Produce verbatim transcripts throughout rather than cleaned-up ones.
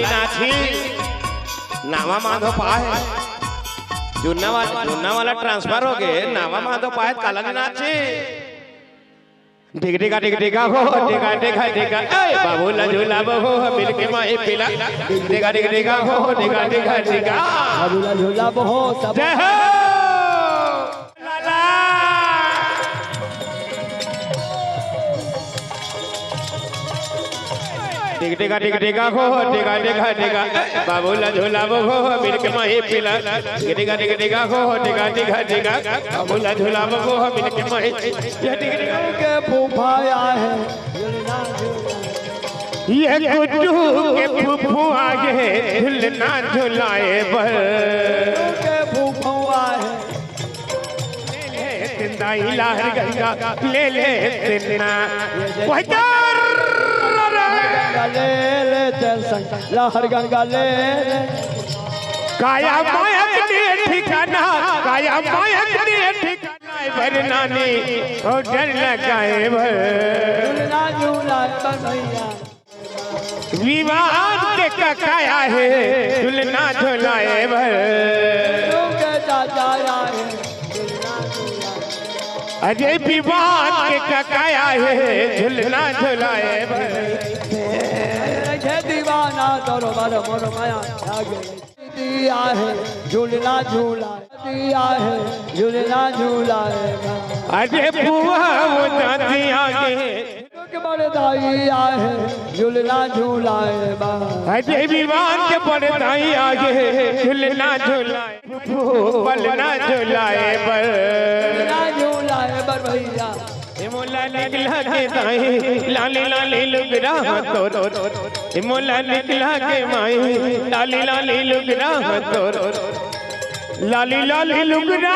नाची, नावा माधो पाए। जुन्ना वाला, जुन्ना वाला ट्रांसफर हो गए, नावा माधो पाए, काला नाची। डिग डिगा, डिग डिगा हो, डिगा, डिगा, डिगा। ए, बाबू ला झूला बहो, मिलके माही पिला। डिग डिगा, डिग डिगा हो, डिगा, डिगा, डिगा। बाबू ला झूला बहो, सब जय हो। लाला। डिग डिगा, डिग डिगा हो, डिगा, डिगा, डिगा। बाबू ला झूला बहो, मिलके माही पिला। डिग डिगा, डिग डिगा हो, डिगा, डिगा, डिगा। बाबू ला झूला बहो, मिलके माही। ये डिग डिगा के फूफा आए हे। ये गुड्डू के फूफू आए हे, झुलना झुलाए बर। के फूफा आए हे। ले ले दाई लहर गंगा, ले ले तेना। वही तर ले ले तेन संग, लहर गंगा ले ले। काया माया के ठिकाना, काया माया के ठिकाना। भर नानी, ओ डर लगाए भर। झूलना झूला कन्हैया। विमान के ककाया हे, झुलना झुलाए भर। झूल के चाचा आए, झूलना झूला। अरे विमान के ककाया हे, झुलना झुलाए भर। अरे दीवाना तोरो बर मोर माया लागे। दिया है झूलना झूला, दिया है झूलना झूला है। अरे बुआ वो दादी आगे। के बड़े दाई आए हैं, झूलना झूला है बा। अरे विमान के बड़े दाई आगे, झुलना झुलाए, पलना झुलाए बर। झूलना झूला है बर भैया। ए मोला निकला के दाई, लाली लाली लुगरा तोर। ए मोला निकला के माई, लाली लाली लुगरा तोर। लाली लाली लुगरा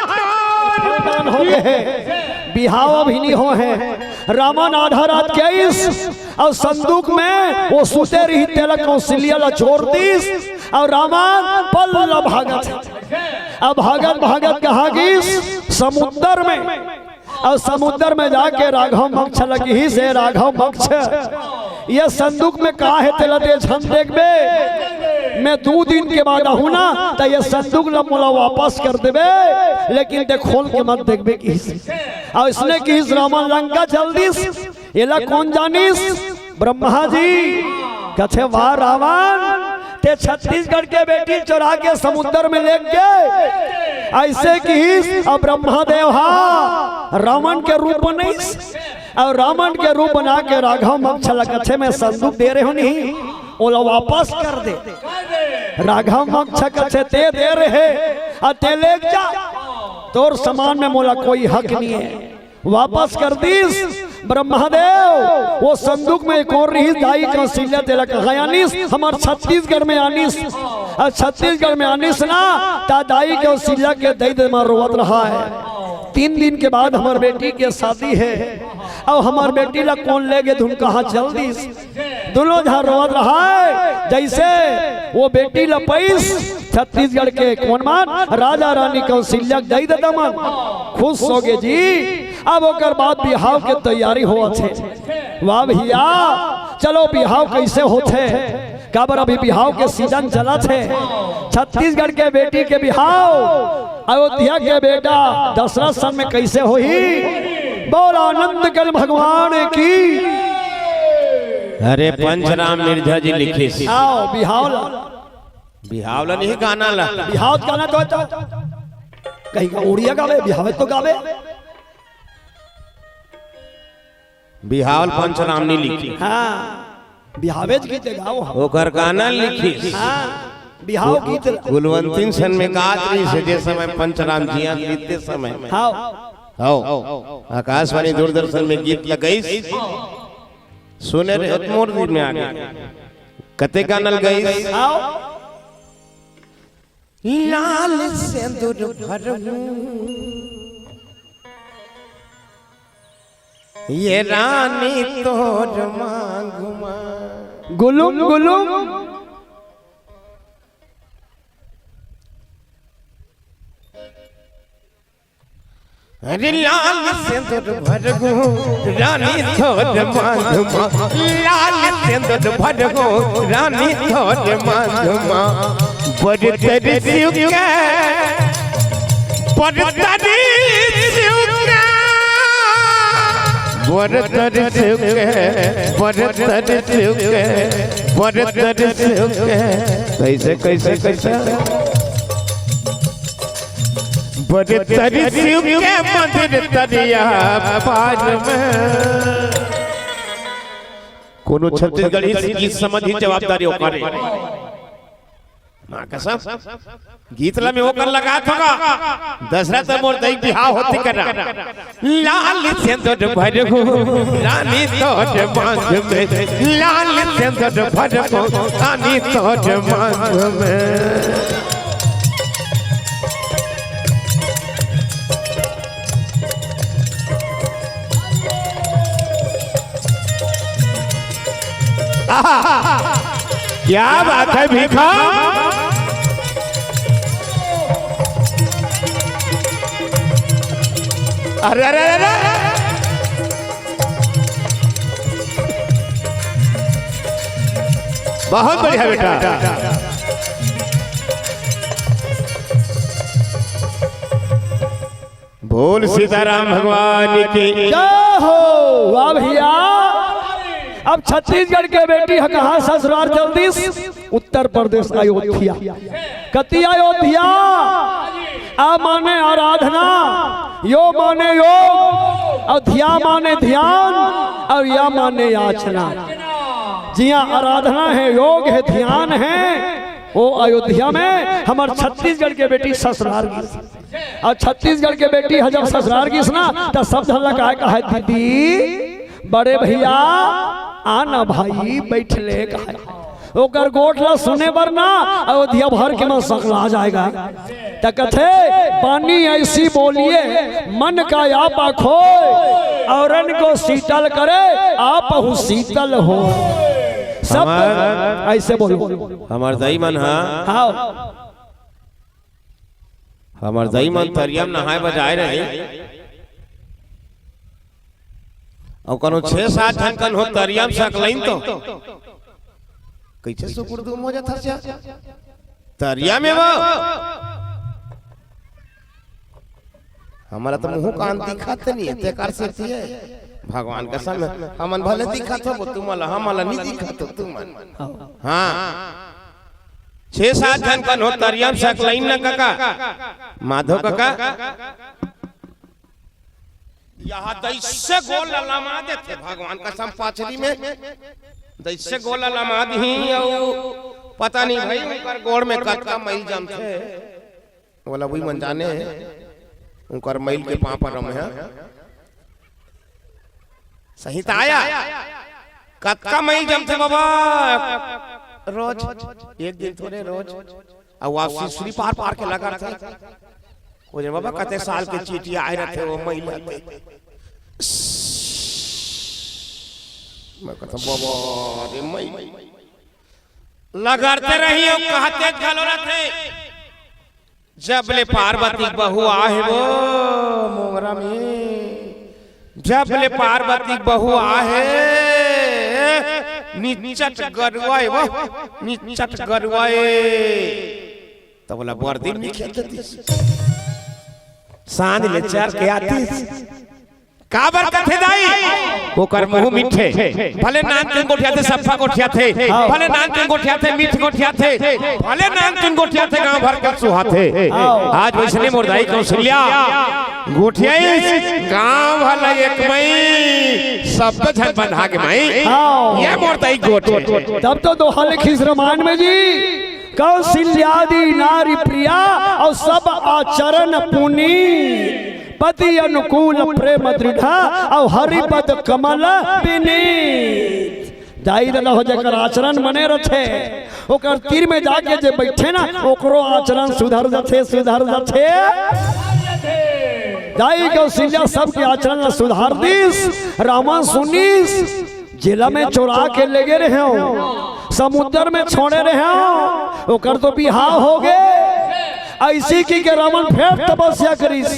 तोर। हो गए हैं, बिहाव अभी नहीं हो है। रामन आधा रात के आइस अउ संदूक में वो सुते रही तेला कौशल्या ला छोड़ दीस अउ रामन पल ला भागत हे। अब भागत भागत कहाँ गिस? समुद्र में। अउ समुद्र में जाके राघव मक्ष ला किहिस, "हे राघव मक्ष, ये संदूक में का हे तेला ते झन देखबे, मैं दू दिन के बाद आहूँ ना त ये संदूक ला मोला वापस कर देबे, लेकिन ते खोल के मत देखबे" किहिस। अउ इसने किहिस रामन लंका चल दिस। एला कोन जानिस? ब्रह्मा जी। कथे, "वाह रावण, ते छत्तीसगढ़ के बेटी चोरा के समुद्र में लेग गे, अइसे किहिस।" अउ ब्रह्मा देव हा रावण के रूप बनइस, अउ रावण के रूप बना के राघव मक्ष ला कथे, "मैं संदूक दे रहे हो नहीं, ओला वापस कर दे।" राघव मक्ष कथे, "ते दे रहे, अउ ते लेग जा, तोर समान में मोला कोई हक नहीं है।" वापस कर दिस ब्रह्मादेव। वो संदूक में एक और रहिस, दाई कौशल्या तेला कहाँ आनिस? हमर छत्तीसगढ़ में आनिस। अउ छत्तीसगढ़ में आनिस ना, त दाई कौशल्या के दई दे मा रोवत रहा है। तीन दिन के बाद हमर बेटी के शादी है, अउ हमर बेटी ला कोन ले गे धुन कहाँ चल दिस? दुनों झन रोवत रहा है, जइसे वो बेटी ला पइस छत्तीसगढ़ के कोन मन राजा रानी कौशल्या के दई ददा मन खुश हो गे जी। अब ओकर बाद बिहाव के तैयारी होवत हे। वाह भैया, चलो बिहाव कइसे होथे, काबर अभी बिहाव के सीजन चलत हे। छत्तीसगढ़ के बेटी के बिहाव, अयोध्या के बेटा दशरथ सन में कइसे होही? बोल आनंद कर भगवान की। अरे पंचराम मिर्जा जी लिखिस। आओ बिहाव ला। बिहाव ला नहीं गाना ला। बिहाव गाना तो, तो कहीं का उड़िया गावे, बिहावे तो गावे। बिहाव पंचराम नहीं लिखी। हाँ, बिहावेच गीत गाओ हम। ओकर गाना लिखिस। हाँ, बिहाव गीत। कुलवंतिन सन में गात रहिस हे, जे समय पंचराम जिया बीते समय। हाँ। हव। आकाशवाणी दूरदर्शन में गीत लगइस। सुने रहे त मोर दिल में आ गे। कते गाना लगइस? आओ। लाल सेंदुर भरहूं ये रानी तोर मांग मा। गुलुम गुलुम। अरे लाल सिंदूर भरगो रानी तोर मांग मा, लाल सिंदूर भरगो रानी तोर मांग मा। बड़ तरी सिउके, बड़ तरी सिउके, बड़ तरी सिउके, बड़ तरी सिउके, बड़ तरी सिउके। कैसे, कैसे, कैसे? बड़ तरी सिउके मंदिर तरिया पार में। कोनो छत्तीसगढ़ी गीत संबंधी जवाबदारी ओकरे। माँ कसम, गीत ला में ओकर लगात होगा। दसरा त मोर दई बिहाव होती करा। लाल सिंदूर भरगो रानी तोर मांग में, लाल सिंदूर भरगो रानी तोर मांग में। आहा, क्या बात है भीखा। अरे, अरे, अरे, अरे। बहुत बढ़िया बेटा। बोल सीताराम भगवान की। जय हो। वाह भैया, अब छत्तीसगढ़ के बेटी ह कहाँ ससुरार चल दिस? उत्तर प्रदेश अयोध्या। कति अयोध्या? आ माने आराधना, यो माने योग, और ध्या माने ध्यान, और या माने याचना। जिहाँ आराधना है, योग है, ध्यान है, वो अयोध्या में हमर छत्तीसगढ़ के बेटी ससुरार गिस। और छत्तीसगढ़ के बेटी ह जब ससुरार गिस ना, त सब झन ला काय कहे, "दीदी, बड़े भैया, आना भाई, बैठ ले," कहे। ओकर गोठ ला सुने बर ना, अयोध्या भर के मन सकला जाएगा। त कथे, "बानी ऐसी बोलिए, मन का आपा खोए, औरन को शीतल करे, आपहु शीतल हो।" सब हमार ऐसे बोलो। हमार दाई मन हा हाँ। हमर दई मन तरिया म नहाय बर जाय रहे, अउ कोनो छे सात झन कन हो तरिया म सकलाइन तो कइसे सुकुर दुम हो जात हस यार? तरिया में वो हमला तो मुंह कान दिखत नहीं है, तेकर सेती है। भगवान कसम है, हमन भले दिखत हो तुमला, हमला नहीं दिखत हो तुमन। हाँ। छे सात झन कन हो तरिया म सकलाइन न कका, माधो कका, यहाँ तइसे गोड़ ल लमा देथे भगवान कसम पाछरी में, तइसे गोड़ ल लमा दिही अउ पता नहीं भाई उनकर गोड़ में कतका मइल जमथे, ओला वही मन जाने, उनकर मइल के पाँव पर रमे ह। सही त आया। कतका मइल जमथे बाबा? रोज, एक दिन थोरे रोज। अउ वापसी सुरी पार पार के लगा रथे। ओ जे बाबा कते साल के चीटी आए रथे, वो मइल आते। मैं कहता बाबा रे मइल। लगरते रही अउ कहते घलो रथे। जब ले पार्वती के बहू आहे वो मोंगरा में, जब ले पार्वती के बहू आहे, निचट गरुआए वो, निचट गरुआए। तब बोला, "बरदी में खेलते दिस।" सांझ ले चर के आतिस। काबर कथे दाई? ओकर मुंह मीठे। भले नानचुन गोठियाथे, सफा गोठियाथे। हाँ। भले नानचुन गोठियाथे, मीठ गोठियाथे। भले नानचुन गोठियाथे, गांव भर के सुहाथे। हाँ। आज वइसने मोर दाई कौशल्या गोठियाइस, गांव भर ल एक मई, सब झन बंधा के मई। हाँ। ये मोर दाई गोठे। तब तो दोहा लिखिस रामायण में जी, कौशल्यादि नारी प्रिया अउ सब आचरण पुनीत। पति अनुकूल प्रेम दृढ़ अउ हरि पद कमल विनीत। दाई ददा हो जेकर आचरण बने रथे, ओकर तीर में जाके जे बइठे ना, ओकरो आचरण सुधर जथे, सुधर जथे। दाई कौशल्या सबके आचरण ल सुधार दिस। रावण सुनिस, जेला में चोरा के लेगे रहेंव, समुद्र में छोड़े रहेंव, ओकर तो बिहाव होगे। अइसे कहिके रावण फेर तपस्या करिस।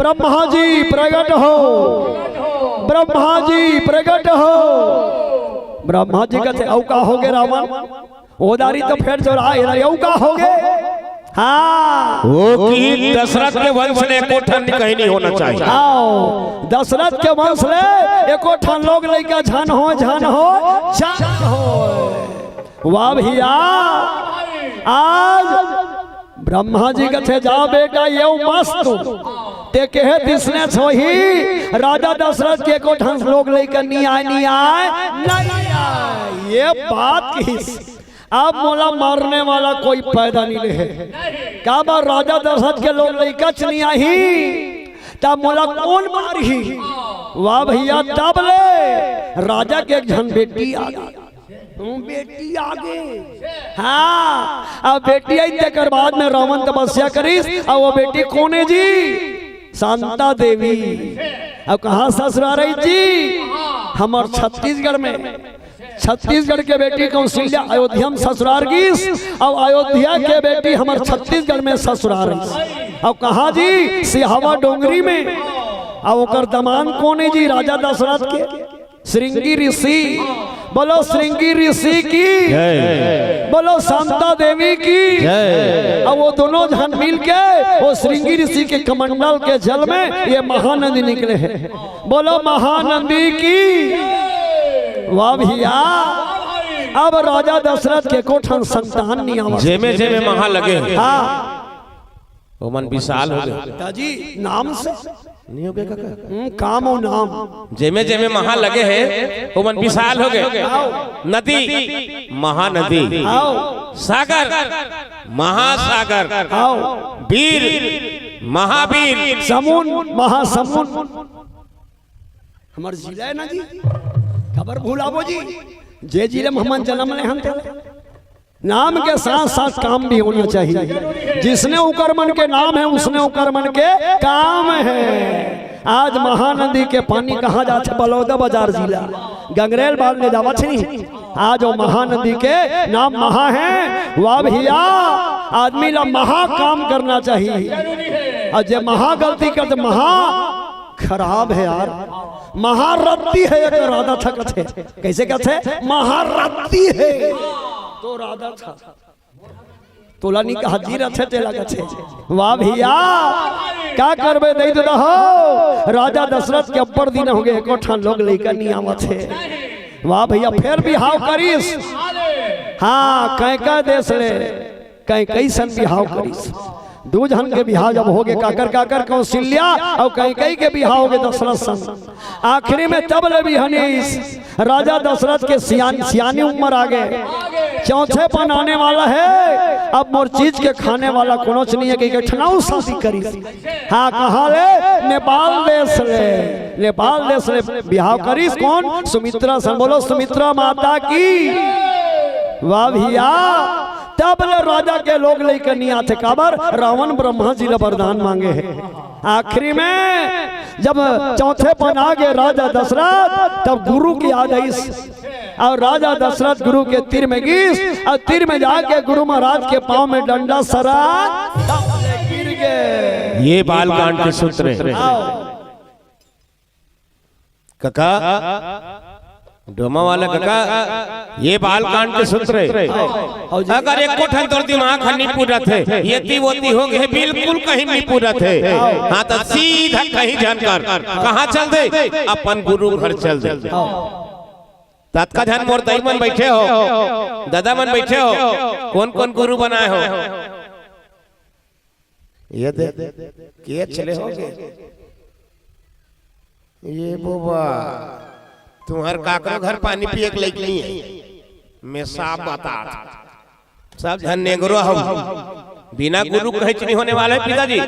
ब्रह्मा जी प्रगट हो, ब्रह्मा जी प्रगट हो। ब्रह्मा जी कथे, "अउ का होगे रावण?" ओ दारी तो फेर जोरा, "ए दारी अउ का होगे?" हाँ। वो कि दशरथ के वंश ले एको ठन कहीं नहीं होना चाहिए। आओ, दशरथ के वंश ले एको ठन लोग लइका झन हो, झन हो, झन हो। वाह भैया, आज ब्रह्मा जी कथे, "जा बेटा, ये मस्त।" ते कहे तिसने सोही, राजा दशरथ के एको ठन लोग लइका नहीं आए, नहीं आए, नहीं आए। ये बात की अब मोला मारने वाला कोई पैदा नहीं ले। काबर राजा दशरथ के लोग लइका च नहीं आही, तब मोला कौन मारही? वाह भैया, तब ले राजा के एक झन बेटी आ गई। हूँ, बेटी आ गई। हाँ, अब बेटी आई, तेकर बाद में रावण तपस्या करिस। अब वो बेटी कोन हे जी? शांता देवी। अब कहाँ ससुरार हे जी? हमर छत्तीसगढ़ में। छत्तीसगढ़ के बेटी कौशल्या अयोध्या में ससुरार गिस, अउ अयोध्या के बेटी हमर छत्तीसगढ़ में ससुरार गिस। अउ कहाँ जी? सिहावा डोंगरी में। अउ ओकर दमांद कोन हे जी? राजा दशरथ के श्रृंगी ऋषि। बोलो श्रृंगी ऋषि की जय। बोलो शांता देवी की जय। अब वो दोनों झन मिल के वो श्रृंगी ऋषि के कमंडल के जल में ये महानदी निकले हे। बोलो महानंदी की। वाह भैया, अब राजा दशरथ के एको ठन संतान नहीं आवा। जेमे जेमे महा लगे हे, हाँ। ओमन विशाल हो गए। दाजी, नाम से नहीं हो गए काका? हम्म, काम अउ नाम। जेमे जेमे महा लगे हे, ओमन विशाल हो गए। आओ। नदी, महानदी। आओ। सागर, महासागर। आओ। बीर, महाबीर। समुंद, महासमुंद। हमर जिला हे ना जी, काबर भुलाबो जी, जे जिला में हमन जनम ले हन तेला। नाम के साथ साथ काम भी होना चाहिए। जिसने उकर मन के नाम हे, उसने उकर मन के काम हे। आज महानदी के पानी कहाँ जाथे? बलौदा बाजार जिला, गंगरेल बांध ले जावत हे नहीं। आज वो महानदी के नाम महा हे। वाह भैया, आदमी ला महा काम करना चाहिए। अउ जे महा गलती करथे, महा खराब हे यार, महारत्ती हे, एक राधा था कथे। कैसे कथे? महारत्ती हे। तो राधा था, तोला नहीं कहा जी रथे, तेला कथे। वाह भैया, का करबे, दई तो दहो। राजा दशरथ के अब्बड़ दिन हो गए, एको ठन लोग लइका नहीं आवत हे। वाह भैया, फेर बिहाव करिस। हाँ, कैका देश ले कई कई सन बिहाव करिस। दू झन के बिहाव जब होगे, काकर काकर, कौशल्या अउ कई कई के बिहाव होगे दशरथ सन। आखिरी में तब ले बिहनिस, राजा दशरथ के सियान, सियानी उम्र आ गए, चौथे पन आने वाला हे। अब मोर चीज के खाने वाला कोनो च नहीं हे, कहिके ठन अउ शादी करिस। हाँ, कहाँ ले? नेपाल देश ले। नेपाल देश ले बिहाव करिस कोन? सुमित्रा सन। बोलो सुमित्रा माता की। वाह भैया, तब ले राजा के लोग लइका नहीं आथे, काबर? रावण ब्रह्मा जी ला वरदान मांगे हे। आखिरी में जब चौथे पन आ गए राजा दशरथ, तब गुरु की याद आइस। अउ राजा दशरथ गुरु के तीर में गिस, अउ तीर में जाके गुरु महाराज के पाँव में डंडा सरा, तब ले गिर गए। ये बालकांड के सूत्र हे। आओ। काका, डोमा वाला काका, ये बालकांड के सूत्र हे। आओ जी। अगर एको ठन तोर दिमाग ह नहीं पूरत हे, ये ती वो ती हो गए, बिल्कुल कहीं नहीं पूरत हे। हाँ, तो सीधा कहीं झन कर, कहाँ चल दे? अपन गुरु घर चल दे। आओ। ततका झन मोर दाई मन बैठे हो, दादा मन बैठे हो, कोन कोन गुरु बनाए हो? ये दे, के चले हो के? ये बोबा, तुम्हर काकरो घर पानी पिए के लायक नहीं हे। मैं साफ बतात, सब झन नेगरो हव। बिना गुरु कहीं नहीं होने वाला हे पिताजी।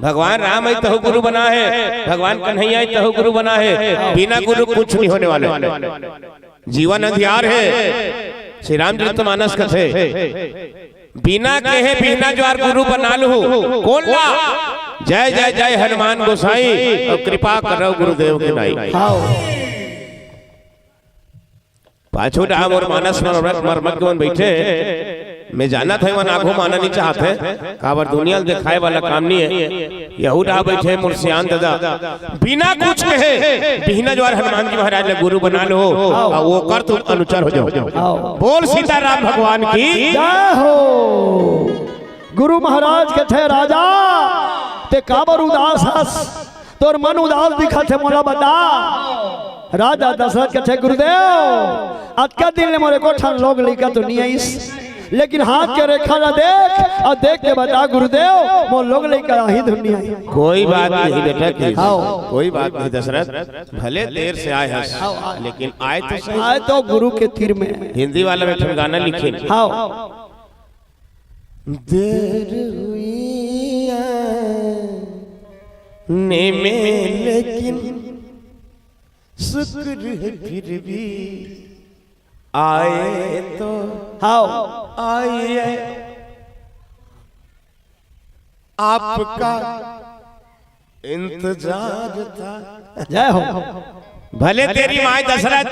भगवान राम हे तहु गुरु बना हे, भगवान कन्हैया हे तहु गुरु बना हे। बिना गुरु कुछ नहीं होने वाला हे। जीवन अंधियार हे। श्री रामचरित मानस कथे, बिना कहे बिना ज्वार गुरु बना लूं, कोन ला? जय जय जय हनुमान गोसाई, अउ कृपा करव गुरुदेव के नाई। हाव। पाछू डहा मोर मानस मर-, मर्मज्ञ मन बैठे, मैं जानत हंव, मन आघू माना नहीं चाहत हे, काबर दुनिया ल देखाए वाला काम नहीं हे। यहू डहा बैठे मोर सियान ददा, बिना कुछ कहे बिहना जोहार हनुमान जी महाराज ल गुरु बना लो, अउ ओकर तुम अनुचर हो जाओ। बोल सीताराम भगवान की। जय हो। गुरु महाराज कथे, राजा, ते काबर उदास हस? तोर मन उदास दिखत हे, मोला बता। राजा दशरथ कथे, गुरुदेव, अतका दिन ले मोर एको ठन लोग लइका तो नइ आइस, लेकिन हाथ के रेखा ला देख अउ देख के बता गुरुदेव, मोर लोग लइका आही धुन नइ आही। कोई बात नहीं बेटा, की हाँ। कोई बात नहीं दशरथ, भले देर से आए हस, लेकिन आए तो सही। आए तो गुरु के तीर में। हिंदी वाला में एक ठन गाना लिखे। हाँ। देर हुई आने में, लेकिन शुक्र है फिर भी आए तो हाँ। आए। आपका इंतजार था। जय हो। भले तेरी माय दशरथ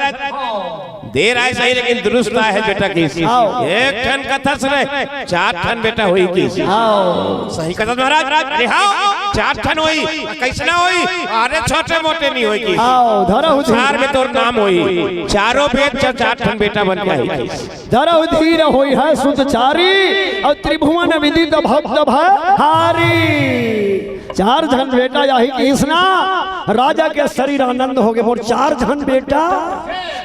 देर आए सही, लेकिन दुरुस्त आए हे बेटा कहिस। आओ। एक ठन कथस रे, चार ठन बेटा होही कहिस। आओ। सही कथस महाराज। अरे हाँ, चार ठन होही। कइसना होही? अरे छोटे मोटे नइ होही कहिस। आओ, धरहु धीर। चार में तोर नाम होही। चारों बेद च-, चार ठन बेटा बन के आही कहिस। धरहु धीर होइहैं सुत चारी, अउ त्रिभुवन विदित भक्त भय हारी। चार झन बेटा आही कहिस ना, राजा के शरीर आनंद होगे, मोर चार झन बेटा।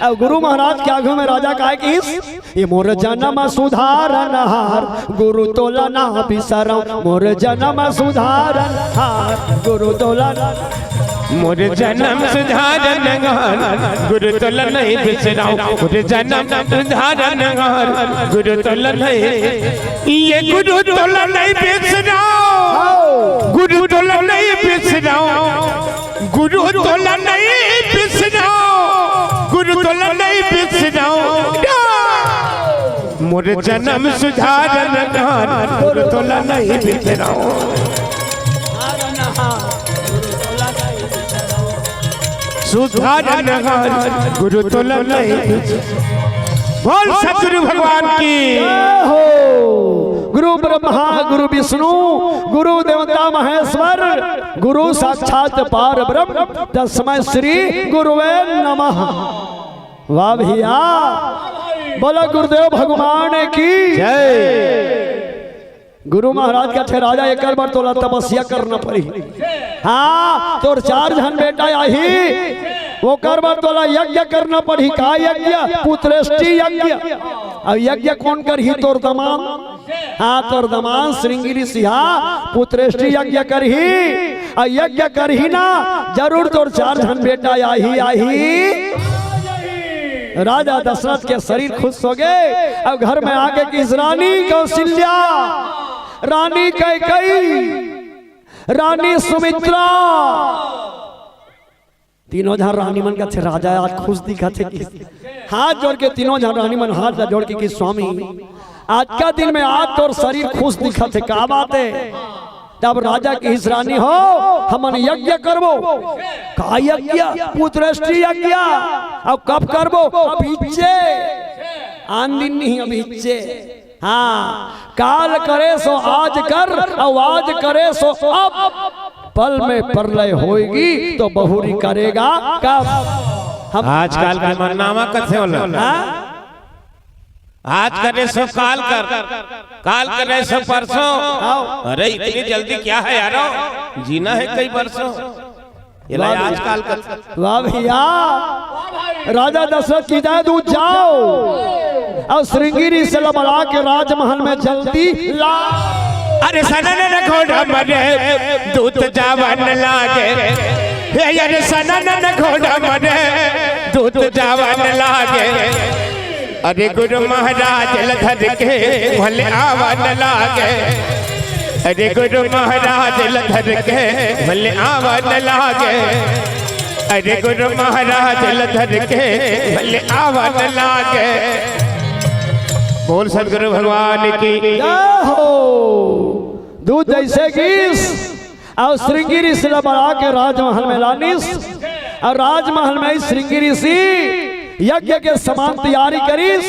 अउ गुरु महाराज के आगू में राजा काय कहिस, ए मोर जनम सुधारन हार, गुरु तोला ना बिसरंव, मोर जनम सुधारन हार, गुरु तोला ना मोर जनम सुधारन हार, गुरु तोला नहीं बिसरंव। मोर जनम सुधारन हार, गुरु तोला नहीं, ए गुरु तोला नहीं बिसरंव, गुरु तोला नहीं बिसरंव, गुरु तोला नहीं बिसरंव, गुरु तोला नहीं बिसरंव। मोर जनम सुधारन हार, गुरु तोला नहीं बिसरंव। सुधारन हार, गुरु तोला नहीं बिसरंव। बोल सतगुरु भगवान की। जय हो। गुरु ब्रह्मा, गुरु विष्णु, गुरु देवता महेश्वर, गुरु साक्षात पार ब्रह्म, तस्मै श्री गुरुवे नमः। वाह भैया, बोला गुरुदेव भगवान की जय। गुरु महाराज कथे, राजा, एकर बर तोला तपस्या करना पड़ही। हाँ, तोर चार झन बेटा आही, ओकर बर तोला यज्ञ करना पड़ही। का यज्ञ? पुत्रेष्टि यज्ञ। अब यज्ञ कोन करही? तोर दमांद। हाँ, तोर दमांद श्रृंगी ऋषि हा पुत्रेष्टि यज्ञ करही। अउ यज्ञ करही ना, जरूर तोर चार झन बेटा आही, आही। राजा दशरथ के शरीर खुश होगे। अब घर में आके कहिस, रानी कौशल्या, रानी कैकेयी, रानी सुमित्रा, तीनों झन रानी मन कथे, राजा आज खुश दिखत हे कहिस। हाथ जोड़ के तीनों झन रानी मन हाथ ला जोड़ के कहिस, स्वामी, आज का दिन में आज तोर शरीर खुश दिखत हे, का बात हे? तब राजा कहिस, रानी हो, हमन यज्ञ करबो। का यज्ञ? पुत्रेष्टि यज्ञ। अब कब करबो? अभिच्चे। आन दिन नहीं, अभिच्चे। हाँ, काल करे सो आज कर, अउ आज करे सो अब, पल में प्रलय होएगी तो बहुरी करेगा कब? हम आजकल के मन नावा कथे होला। हाँ? आज करे सो काल कर, काल करे सो परसों। आओ। अरे इतनी जल्दी क्या है यारो, जीना है कई बरसों। ये ला वाह आजकल का। वाह भैया, राजा दशरथ की जय दूत जाओ अउ श्रृंगी ऋषि ला बला के राजमहल में जल्दी ला। अरे सनन घोड़ा मरे दूत जावन लागे, हे अरे सनन घोड़ा मरे दूत जावन लागे। अरे गुरु महाराज ल धर के भले आवन लागे। अरे गुरु महाराज ल धर के भले आवन लागे। अरे गुरु महाराज ल धर के भले आवन लागे। बोल सतगुरु भगवान की। जय हो। दूत जइसे गिस अउ श्रृंगी ऋषि ला बला के राजमहल में लानिस। अउ राजमहल में श्रृंगी ऋषि यज्ञ के समान तैयारी करिस।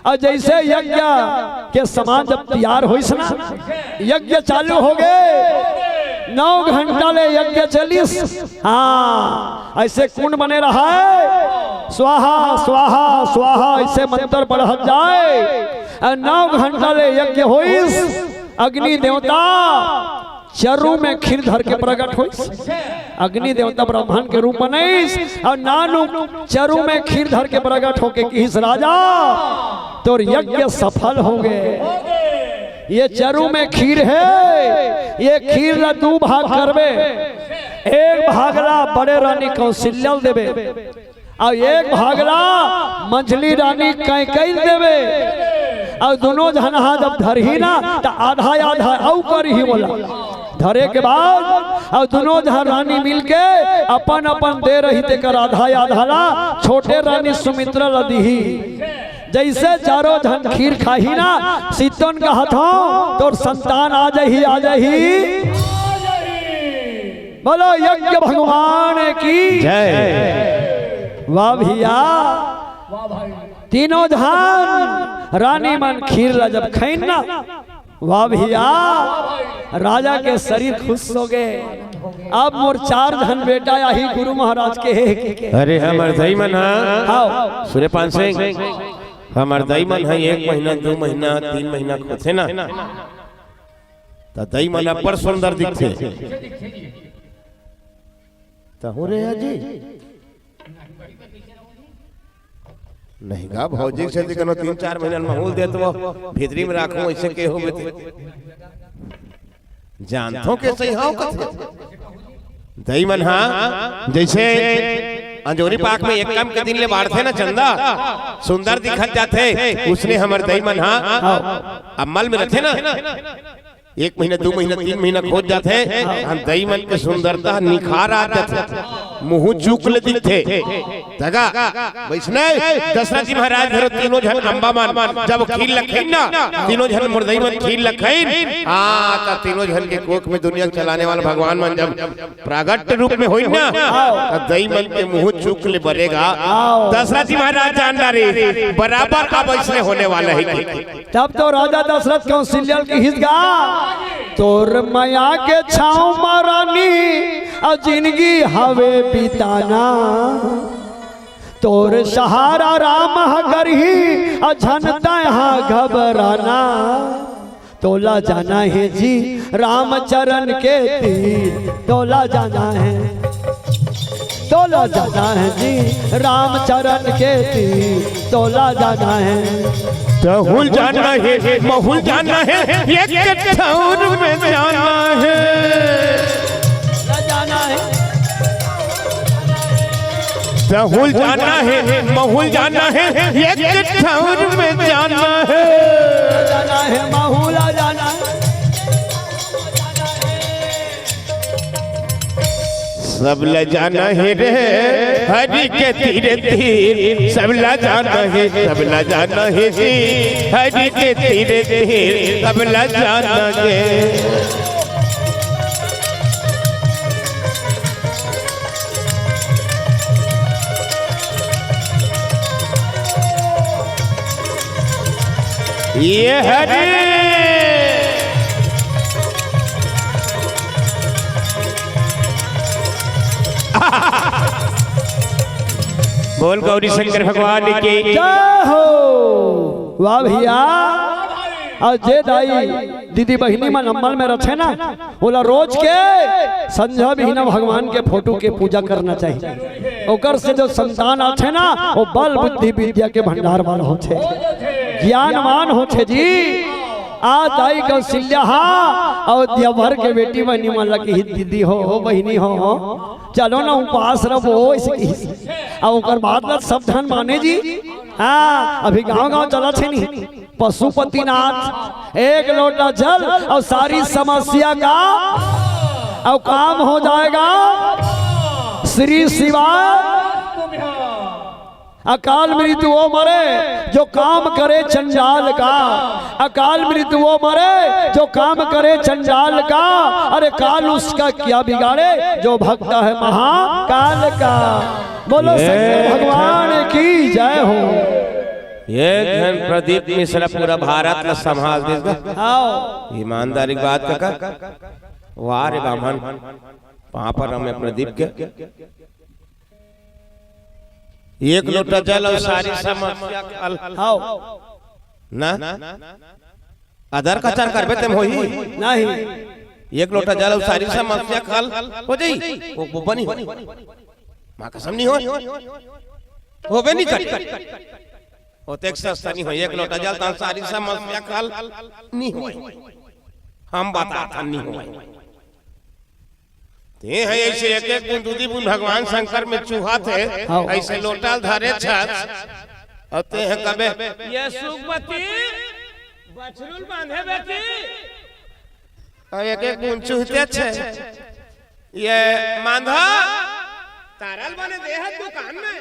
अउ जइसे यज्ञ के सामान जब तैयार होइस ना, यज्ञ चालू होगे, नौ घंटा ले यज्ञ चलिस। हाँ, अइसे कुंड बने रहय, स्वाहा स्वाहा स्वाहा, अइसे मंत्र पढ़त जाय। अउ नौ घंटा ले यज्ञ होइस, अग्नि देवता चरू में खीर धर के प्रगट होइस। अग्नि देवता ब्राह्मण के रूप बनइस अउ नानू चरू में खीर धर के प्रगट होके किहिस, "राजा, तोर यज्ञ सफल होगे। ये चरू में खीर हे, ये खीर ला दू भाग करबे, एक भाग ला बड़े रानी कौशल्या ल देबे, अउ एक भाग ला मंझली रानी कैकई ल देबे, अउ दुनों झन हा जब धरही ना, त आधा आधा अउ करही ओला। धरे के बाद अउ दुनों झन रानी मिलके अपन अपन दे रही तेकर आधा आधा ला छोटे रानी सुमित्रा ला दिही।" जइसे चारों झन खीर खाही ना, सितोन कहत हंव, "तोर संतान आ जाही, आ जाही।" बोलो यज्ञ भगवान की जय। वाह भइया, तीनों झन रानी मन खीर ला जब खइन ना, वाह भइया, राजा के शरीर खुश होगे। अब मोर चार झन बेटा आही गुरु महाराज के हे, के, के। अरे हमर दई मन हा, हाव। सूर्यपान सिंह, हमर दई मन हा एक महीना, दू महीना, तीन महीना के होथे ना, त दई मन अब्बड़ सुंदर दिखथे। त हो रे अजी, नहीं गा भौजी से कोनो तीन चार महीना माहौल देत वो, भीतरी में राखो, अइसे के होगे ते। जानथो के सही हव कथे। दई मन हा, जइसे अंजोरी पाख में एक्कम के दिन ले बाढ़थे ना चंदा, सुंदर दिखत जाथे, उसने हमर दई मन हा अमल में रथे ना, एक महीना, दू महीना, तीन महीना के हो जाथे, हम दई मन के सुंदरता निखार आ जाथे, मुंह चूक ले दिखथे। तगा वइसने दशरथ जी महाराज धरो तीनों झन अम्बा मन जब खीर ल खइन ना, तीनों झन मोर दई मन खीर ल खइन, आ, त तीनों झन के कोख में दुनिया चलाने वाला भगवान मन जब प्रगट रूप में होइन ना, त दई मन के मुंह चूक ले बरे गा। दशरथ जी महाराज जान डारे, बराबर अब अइसने होने वाला हे कि। तब तो राजा दशरथ कौशल्या ल किहिस गा, "तोर मया के छांव म रानी, अउ जिनगी हवे बिताना। तोर सहारा राम ह करही, अउ झन तैं ह घबराना।" तोला जाना हे जी रामचरण के तीर, तोला जाना हे, तोला जाना हे जी रामचरण के तीर, तोला जाना हे। तहुल जाना हे, महुल जाना हे, एक ठौर में जाना हे। तोला जाना हे। तहुल जाना हे, महुल जाना हे, एक ठौर में जाना हे। जाना हे, महुला जाना हे। सबला जाना हे रे हरि के तीर तीर, सबला जाना हे, सबला जाना हे जी हरि के तीर तीर, सबला जाना हे। ये हरे। बोल गौरी शंकर भगवान की। जय हो। वाह भइया। अउ जे दाई दीदी बहिनी मन अम्मल में रथे ना, ओला रोज के संझा बिहना भगवान के फोटो के पूजा करना चाहिए। ओकर से जो संतान आथे ना, वो बल बुद्धि विद्या के भंडार वाला होथे, ज्ञानवान होथे जी। आ दाई कौशल्या हा अयोध्या भर के बेटी बहिनी मन ला किहिस, "दीदी हो, बहिनी हो, चलो ना उपास रहो," अइसे किहिस। अउ ओकर बाद ला सब झन माने जी। हाँ, अभी गांव-गांव चलत हे नी। पशुपतिनाथ, एक लोटा जल अउ सारी समस्या का अउ काम हो जाएगा। श्री शिवाय। अकाल मृत्यु वो मरे जो काम करे चंडाल का, अकाल मृत्यु वो मरे जो काम करे चंडाल का। अरे काल उसका क्या बिगाड़े जो भक्त है महाकाल का। बोलो शंकर भगवान की जय हो। एक झन प्रदीप मिश्रा पूरा भारत ला संभाल देस गा। हाँ। ईमानदारी के बात कका। वाह रे बामन, पाँव परंव मैं प्रदीप के। एक लोटा जल अउ सारी समस्या के हल। हाँ। ना? अदर कचर करबे तेम होही? नहीं। एक लोटा जल अउ सारी समस्या के हल हो जाही? वो, वो बनी हो? माँ कसम नहीं हो? होबे नहीं करे। ओतेक सस्ता नहीं हो। एक लोटा जल तहन सारी समस्या के हल नहीं हो। हम बताथन नहीं हो। ते हे ऐसे एक एक बूंद, दू दी बूंद भगवान शंकर में चूहत हे। हाँ। ऐसे लोटा ल धरे छस। अउ ते हे कबे, "ये सुखवती, बछरू ल बांधे बेटी।" अउ एक एक बूंद चूहते छे। "ये मांधा, तारा ल बने दे हे दुकान में।"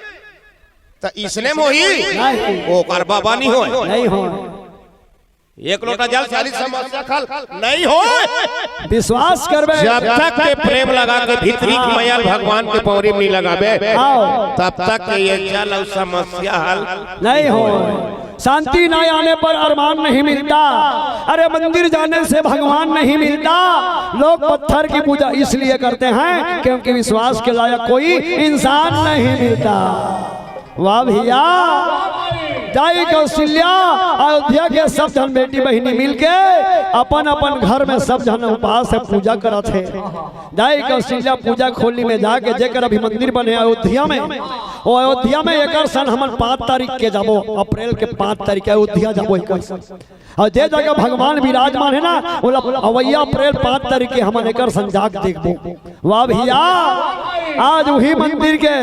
त इसने मोही? नहीं। ओकर बाबा नहीं होय। नहीं होय। एक लोटा जल सारी समस्या के हल नहीं होय। विश्वास करबे। जब तक के प्रेम लगा के भीतरी के मया ल भगवान के पौरी में नहीं लगाबे, आओ। तब तक के ये जल अउ समस्या हल नहीं होय। शांति ना आने पर अरमान नहीं मिलता। अरे, मंदिर जाने से भगवान नहीं मिलता। लोग पत्थर की पूजा इसलिए करते हैं क्योंकि विश्वास के लायक कोई इंसान नहीं मिलता। वाह भैया, दाई कौशल्या, अयोध्या के सब झन बेटी बहिनी मिलके अपन अपन घर में सब झन उपास से पूजा करत हे। दाई कौशल्या पूजा खोली में जाके जेकर अभी मंदिर बने अयोध्या में, वो अयोध्या में एकर सन हमन पाँच तारीख के जाबो, अप्रैल के पाँच तारीख के अयोध्या जाबो एकर सन। अउ जे जगह भगवान विराजमान हे ना, ओला अवइया अप्रैल पाँच तारीख के हमन एकर सन जाके देखबो। वाह भैया, आज उही मंदिर के,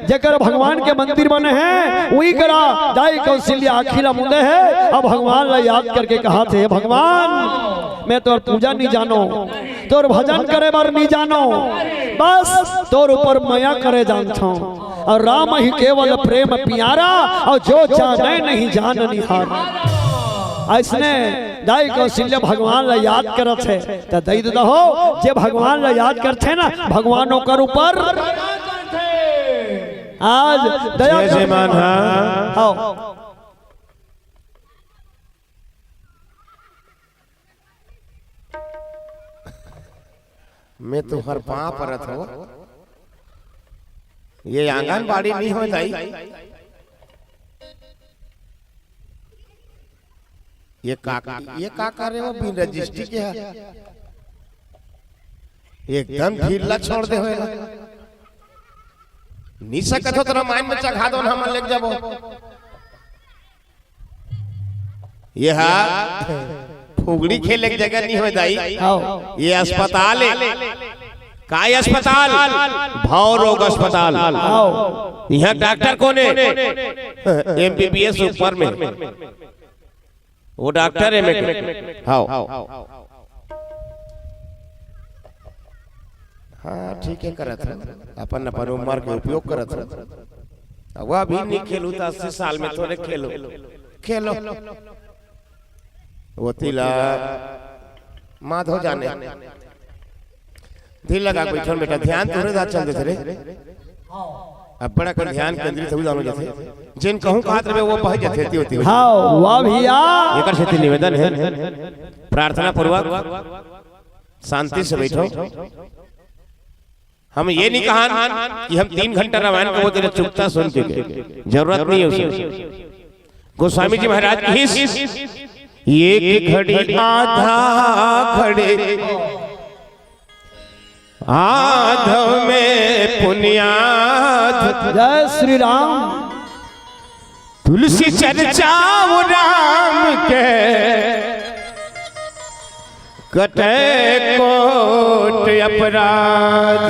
जेकर भगवान के मंदिर बने हे, उही करा दाई कौशल्या आँखी ला मुंदे हे, अउ भगवान ला याद करके कहत हे, "भगवान, मैं तोर पूजा नहीं जानो, तोर भजन करे बर नहीं जानो, बस तोर ऊपर मया करे जानथों।" अउ राम ही केवल प्रेम प्यारा, अउ जो जाने नहीं जाननिहार। अइसने दाई कौशल्या भगवान ला याद करत हे, त दई ददा हो, जे भगवान ला याद करथे ना, भगवान ओकर ऊपर आज दया जय जय कर मान, हाँ। आओ। मैं तुहर पाँव परत हो। ये आंगनबाड़ी नहीं हो दाई। ये का, ये का करे वो बिन रजिस्ट्री के है? एकदम ढीला छोड़ दे होए ना। नहीं सकत हो तो रामायण में चघा दो ना, हमन लेके जाबो। ये हा फुगड़ी खेले के जगह नहीं हो दाई। आओ। ये अस्पताल है। काय अस्पताल? भव रोग अस्पताल। आओ। यहाँ डॉक्टर कोन है? एमबीबीएस ऊपर में। वो डॉक्टर है, मैं हाँ। हाँ, ठीक है, करत है। अपन, अपन उम्र के उपयोग करत है। अब अभी नहीं खेलू तो अस्सी साल में थोड़े खेलू। खेलो। वो तिला माधो जाने। दिल लगा के बैठो बेटा, ध्यान तोरे दात चल देथे रे। अब बड़ा कर ध्यान केंद्रित हो जानो जैसे। जिन कहूँ कहत रहे वो बह जथे ती होती हो। हाँ, वाह भैया। एकर सेती निवेदन है, प्रार्थना पूर्वक शांति से बैठो। हम ये नहीं कहा कि हम तीन घंटा रामायण को वो तेरे चुपता सुन के गए। जरूरत नहीं है उसे। गोस्वामी जी महाराज की इस एक घड़ी आधा घड़ी आधव में पुण्याध। जय श्री राम। तुलसी चर्चा वो राम के कटे कोट अपराध।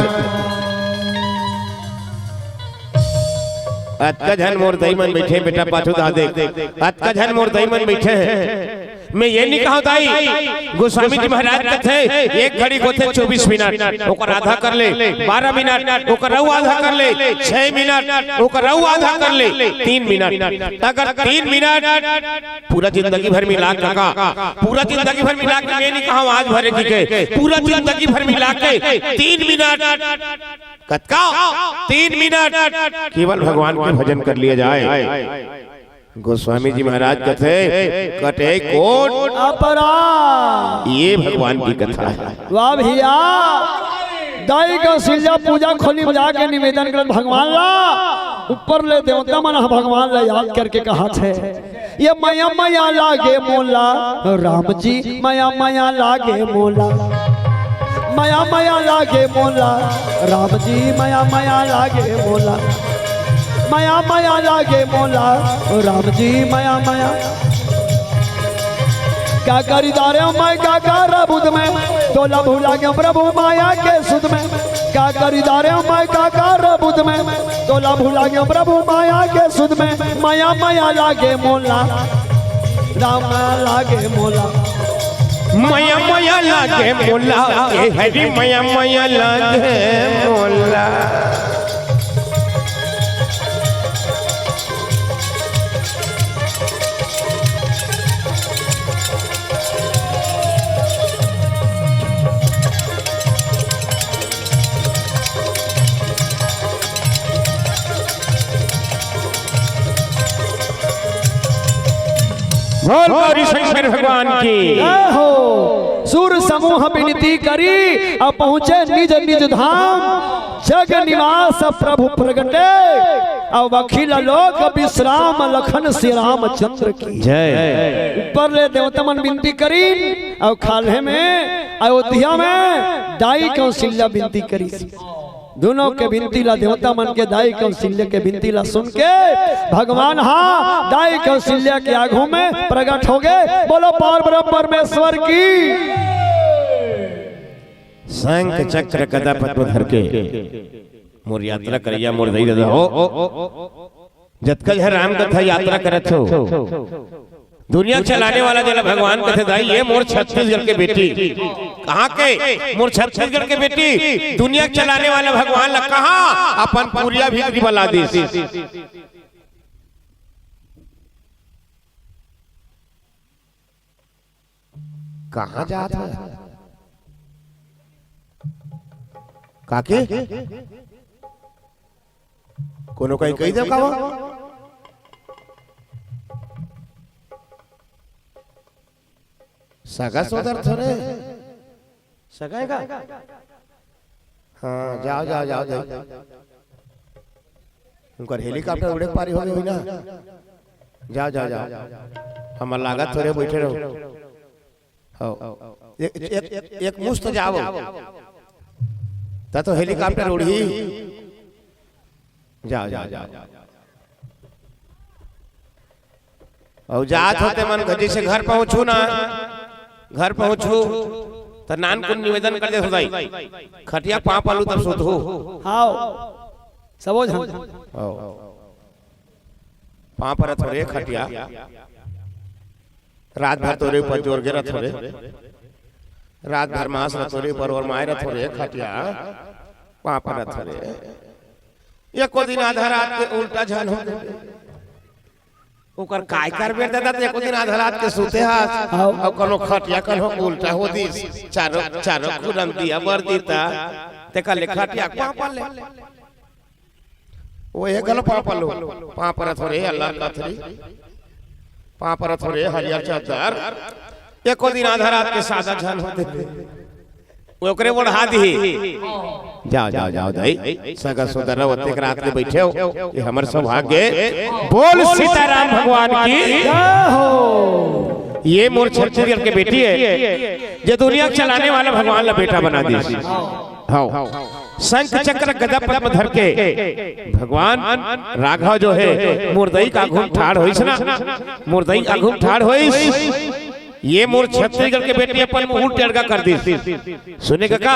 अतका झन मोर दई मन बैठे बेटा पाछू दा देख। अतका झन मोर दई मन बैठे हैं। मैं ये नहीं कहा दाई, गोस्वामी जी महाराज कहते हैं, एक घड़ी होते चौबीस मिनट, ओकर आधा कर ले, बारह मिनट, ओकर अउ आधा कर ले, छह मिनट, ओकर अउ आधा कर ले, तीन मिनट। अगर तीन मिनट पूरा जिंदगी भर मिला के का, पूरा जिंदगी भर मिला के मैं नहीं कहा आज भरे जी के, पूरा जिंदगी भर मिला के तीन मिनट, कतका? तीन मिनट केवल भगवान के भजन कर लिया जाए। गोस्वामी जी महाराज कथे, कटे कोट अपराध। ये भगवान की कथा है। वाह भैया, दाई कौशल्या पूजा खोली में जाके निवेदन करत भगवान ला, ऊपर ले देवता मन ह भगवान ला याद करके कहाथे, ये मया मया लागे मोला राम जी, मया मया लागे मोला, मया मया लागे मोला राम जी, मया मया लागे मोला, मया मया लागे मोला राम जी, मया मया। क्या करी दारे मैं, क्या कर बुध में, तोला भुला गया प्रभु माया के सुध में। क्या करी दारे मैं, क्या कर बुध में, तोला भुला गया प्रभु माया के सुध में। मया मया लागे मोला, राम लागे मोला। मया मया लागे मोला, ए हरि मया मया लागे मोला। बोल गौरी शंकर भगवान की। जय हो। सुर समूह विनती करी, अब पहुँचे निज निज धाम। जग निवास प्रभु प्रगटे, अब अखिल लोक विश्राम लखन श्री रामचंद्र की। जय। ऊपर ले देवता मन विनती करी, अब खाल्हे में अयोध्या में दाई कौशल्या विनती करी। दोनों के विनती ला, देवता मन के दाई कौशल्या के विनती ला सुन के भगवान हा दाई कौशल्या के आगू में प्रगट हो गए। बोलो पार ब्रह्म परमेश्वर की। शंख चक्र गदा पद्म धर के मोर यात्रा करैया मोर दई ददा हो। जतका झन राम कथा यात्रा करत हो, दुनिया चलाने वाला जेला भगवान कथे दाई, ये मोर छत्तीसगढ़ के बेटी। कहाँ के? मोर छत्तीसगढ़ के बेटी। दुनिया चलाने वाला भगवान ला कहाँ अपन पुरिया भीतरी बला दिस। कहाँ जात है काकी? कोनो कहीं कही देव का वो? सगा सोदर थोरे। सगा है का? हाँ, जाओ, जाओ, जाओ, जाओ। उनकर हेलीकॉप्टर उड़े के पारी हो गई ना। जाओ, जाओ, जाओ। हमर लागत थोरे बैठे रहो। हो। एक, एक, एक मुश्त जाओ। त तो हेलीकॉप्टर उड़ी। जाओ, जाओ, जाओ। अउ जात होते मन घर, जैसे घर पहुँचू ना, घर पहुँचू, त नानकुन निवेदन कर देत हो दाई, खटिया पाँव पलू तब सुतहू। हाव, सबो झन। हाव। पाँव परत हो रे खटिया, रात भर तोरे ऊपर जोर गे रथ हो रे, रात भर मांस रथ हो रे, ऊपर और माय रथ हो रे खटिया, पाँव परत हो रे। एको दिन आधा रात के उल्टा झन हो गे। ओकर काय करबे दादा, ते एको दिन आधा रात के सुते हस, हाव। अउ कोनो खटिया कन्हो उल्टा हो दिस, चारों, चारों कुरम दिया बर दीता, ते कले खटिया पाँव पर ले। ओ ये गल पाँव पर लो, पाँव परत हो रे अल्लाह कथरी, पाँव परत हो रे हरियर चद्दर, एको दिन आधा रात के सादा झन होते। ओकरे ओढ़ा दिही। जाओ, जाओ, जाओ दाई, सगा सोदर रहो, ओतेक रात के बैठे हो, ये हमर सौभाग्य। बोल सीताराम भगवान की। जय हो। ये मोर छत्तीसगढ़ के बेटी है, जे दुनिया के चलाने वाला भगवान ला बेटा बना दिस। हाव। शंख चक्र गदा पद्म धर के भगवान राघव जो है, मोर दई का आघू म ठाढ़ होइस ना, मोर दई का आघू म ठाढ़ होइस। ये मोर छत्तीसगढ़ के बेटी अपन मुहूँ ल टेड़गा कर दिस। सुने कका,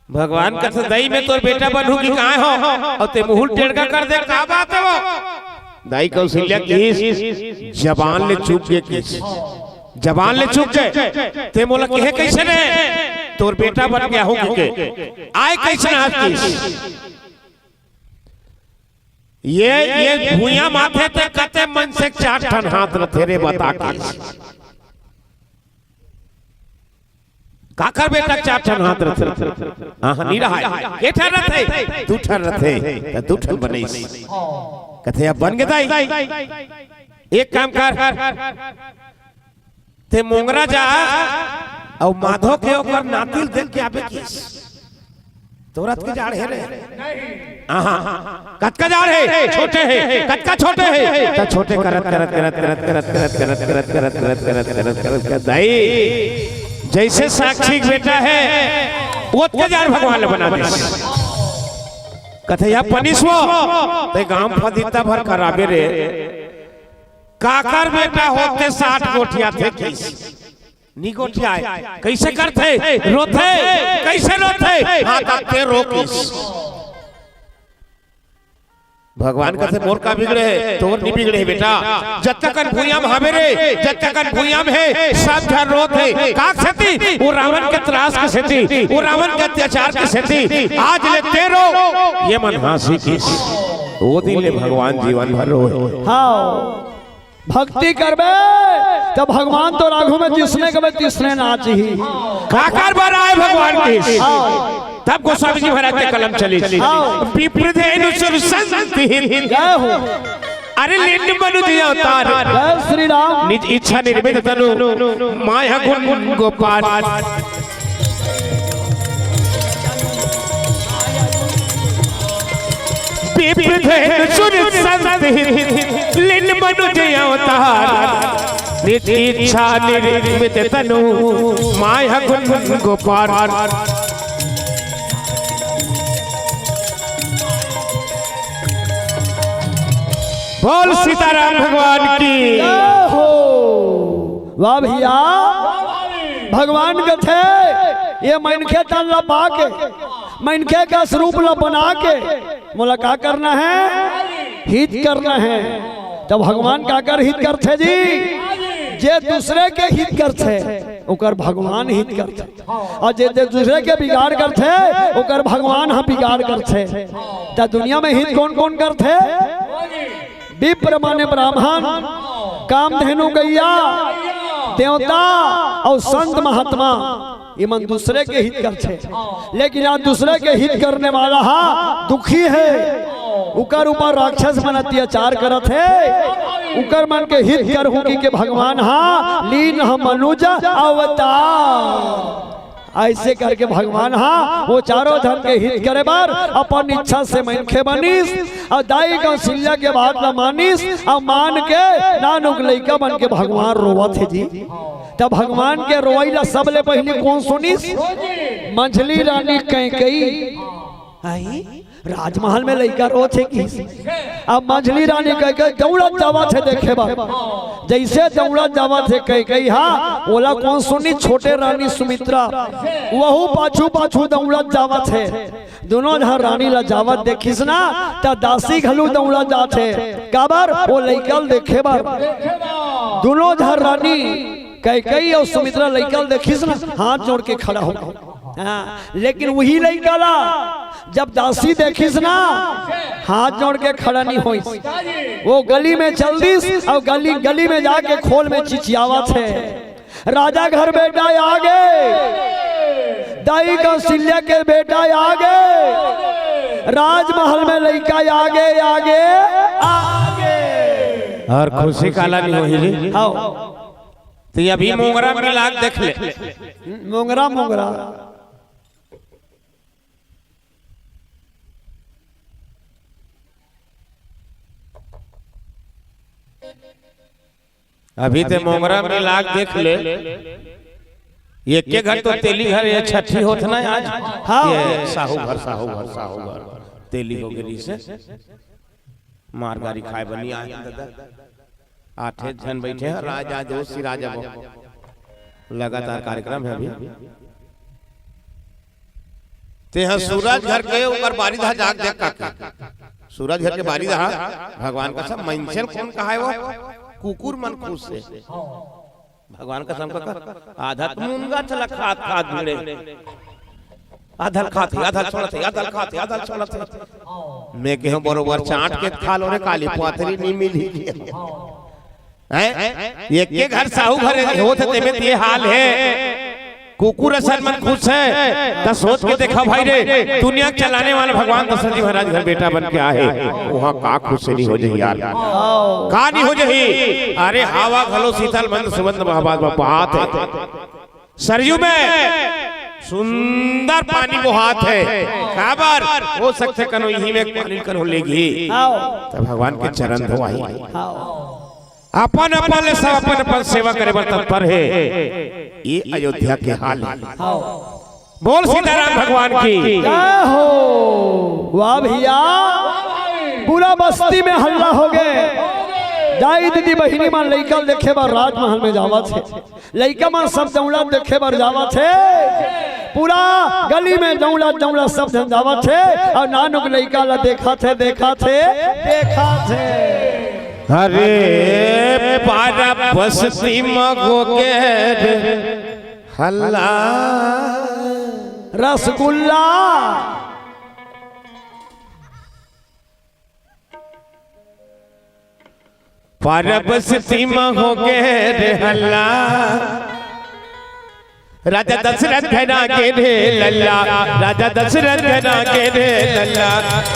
भगवान कथे, "दई में तोर बेटा बनहूँ कि काय हो, अउ ते मुहूँ ल टेड़गा कर दे, का बात है वो?" दाई कौशल्या किहिस, "जबान ले चूक गे," किहिस, "जबान ले चूक गे, ते मोला केहे कइसे रे, तोर बेटा बन गे हूँ कहिके, आय कइसे ना," किहिस। ये, ये भुइयां माथे ते कते मनसे के चार ठन हाथ रथे रे, बता के। काकर बेटा के चार ठन हाथ रथे? हाँ, हाँ, नी रहय। के ठन रथे? दू ठन रथे। त दू ठन बनइस। कथे, "अब बन गे दाई, एक काम कर, ते मोंगरा जा, अउ माधो के ओकर नातिल देख के आबे किस।" तोरत के जाड़ हे रे? आहा, कतका जाड़ हे? छोटे हे। कतका छोटे हे? त छोटे करत, करत, करत, करत, करत, करत, करत, करत, करत, करत, करत, करत, करत, करत, दाई, जइसे साक्षी के बेटा हे, ओतके जाड़ भगवान ल बना दे। कथे, "या पनिस वो, ते गांव फदिता भर कराबे रे। काकर बेटा होते साठ गोठियाथे किस? नी गोठियाय। कइसे करथे? रोथे। कइसे रोथे? हां, त ते रो किस।" भगवान कथे, "मोर का बिगड़े हे? तोर नी बिगड़े हे बेटा। जतकन भुइयां म हाबे रे, जतकन भुइयां म हे, सब झन रोत हे।" का सेती? वो रावण के त्रास के सेती, वो रावण के अत्याचार के सेती। आज ले ते रो, ये मन हांसी किस। वो दिन ले भगवान जीवन भर रोए। हां, भक्ति करबे, त भगवान तोर आघू में जिसने कबे तिसने नाचही। काकर बर आय भगवान किस? हां। तब गोस्वामी जी महाराज के कलम चलिस। हां। विप्रधेनु सुर संति। जय हो। अरे लिंड मनुज अवतार। जय श्री राम। निज इच्छा निर्मित तनु, माया गुण गोपाल। विप्रधेनु सुर संति, लिंड मनुज अवतार। निज इच्छा निर्मित तनु, माया गुण गोपाल। बोल सीताराम भगवान की। जय हो। वाह भइया, भगवान कथे, ये मनखे तन ला पाके, मनखे के स्वरूप ला बना के मोला का करना हे? हित करना हे। त भगवान काकर हित करथे जी? जे दूसरे के हित करथे, ओकर भगवान हित करथे। अउ जे, जे दूसरे के बिगाड़ करथे, ओकर भगवान ह बिगाड़ करथे। त दुनिया में हित कोन कोन करथे? विप्र माने ब्राह्मण, कामधेनु गइया, देवता अउ संत महात्मा, ये मन दूसरे के हित करथे। लेकिन आज दूसरे के हित करने वाला हा दुखी हे, उकर ऊपर राक्षस मन अत्याचार करत हे, उकर मन के हित करहूं कहिके भगवान हा लीन ह मनुज अवतार। अइसे करके भगवान हा वो चारों झन के हित करे बर अपन इच्छा से मनखे बनिस अउ दाई कौशल्या के बात ला मानिस अउ मान के नानुक लइका बन के भगवान रोवत हे जी। त भगवान के रोवई ला सबले पहिली कोन सुनिस? मंझली रानी कैकई। आई राजमहल में लइका रोत हे किस। अब मंझली रानी कैकई दउड़त जावत हे देखे बर। जइसे दउड़त जावत हे कैकई हा, ओला कोन सुनिस? छोटे रानी सुमित्रा। वहू पाछू पाछू दउड़त जावत हे। दुनों झन रानी ला जावत देखिस ना, त दासी घलो दउड़त जात हे। काबर? वो लइका ल देखे बर। दुनों झन रानी कैकई अउ सुमित्रा लइका ल देखिस ना, हाथ जोड़ के खड़ा हो गे। हां, लेकिन उही लइका ला जब दासी देखिस ना, हाथ जोड़ के खड़ा नी होइस। वो गली में चल दिस अउ गली, गली में जाके खोल में चिचियावत हे, "राजा घर बेटा आगे, दाई कौशल्या के बेटा आगे, राजमहल में लइका आगे, आगे, आगे।" अउ खुशी काला नी होही जी? हां। त अभी मोंगरा मिला के देख ले। मोंगरा, मोंगरा। अभी ते मोंगरा मिला के देख ले। एके घर तो तेली घर ये छठी होत ना आज। हां। ये साहू घर, साहू घर, साहू घर। तेली हो गे रिहिसे। मार गारी खाए बर नी आए दादा। आठे झन बइठे हन, राज आज ओ सिरा जबो। लगातार कार्यक्रम हे अभी। तेहा सूरज घर के ऊपर बारी दहा जाग देख का। सूरज घर के बारी दहा, भगवान कसम, मनसे ल कोन कहाय वो? कुकुर मन खुश हे। भगवान कसम का कर, आधा त मुनगा चला खात खात भिड़े। आधा ल खात हे, आधा ल छोड़त हे, आधा ल खात हे, आधा ल छोड़त हे। मैं कहेंव बरोबर चांट के खा लो रे, काली पाथरी नी मिली। हैं? एके घर साहू घर होत हे, तेमे ते हाल हे। कुकुर असन मन खुश हे, त सोच के देखा भाई रे, दुनिया के चलाने वाला भगवान दशरथ जी महाराज घर बेटा बन के आए हे, वहाँ का खुश नहीं हो जाही यार, का नहीं हो जाही। अरे हवा घलो शीतल मंद सुगंध महक बहात हे, सरयू में सुंदर पानी बोहात हे, काबर हो सकथे कनो इही में पानी कनो लेगही, त भगवान के चरण धोवाही। अपन अपन ले सब अपन अपन सेवा करे बर तत्पर हे। ये अयोध्या के हाल हे। बोल सीताराम भगवान की। जय हो। वाह भैया, पूरा बस्ती में हल्ला हो गे। दाई दीदी बहिनी मन लइका देखे बर राजमहल में जावत हे, लइका मन सब दौड़त देखे बर जावत हे, पूरा गली में दौड़त दौड़त सब झन जावत हे, अउ नानुक लइका ला देखत हे, देखत हे, देखत हे। अरे पारा बस्ती म होगे रे हल्ला। रसगुल्ला। पारा बस्ती म होगे रे हल्ला। राजा दशरथ घर आगे रे लल्ला, राजा दशरथ घर आगे रे लल्ला,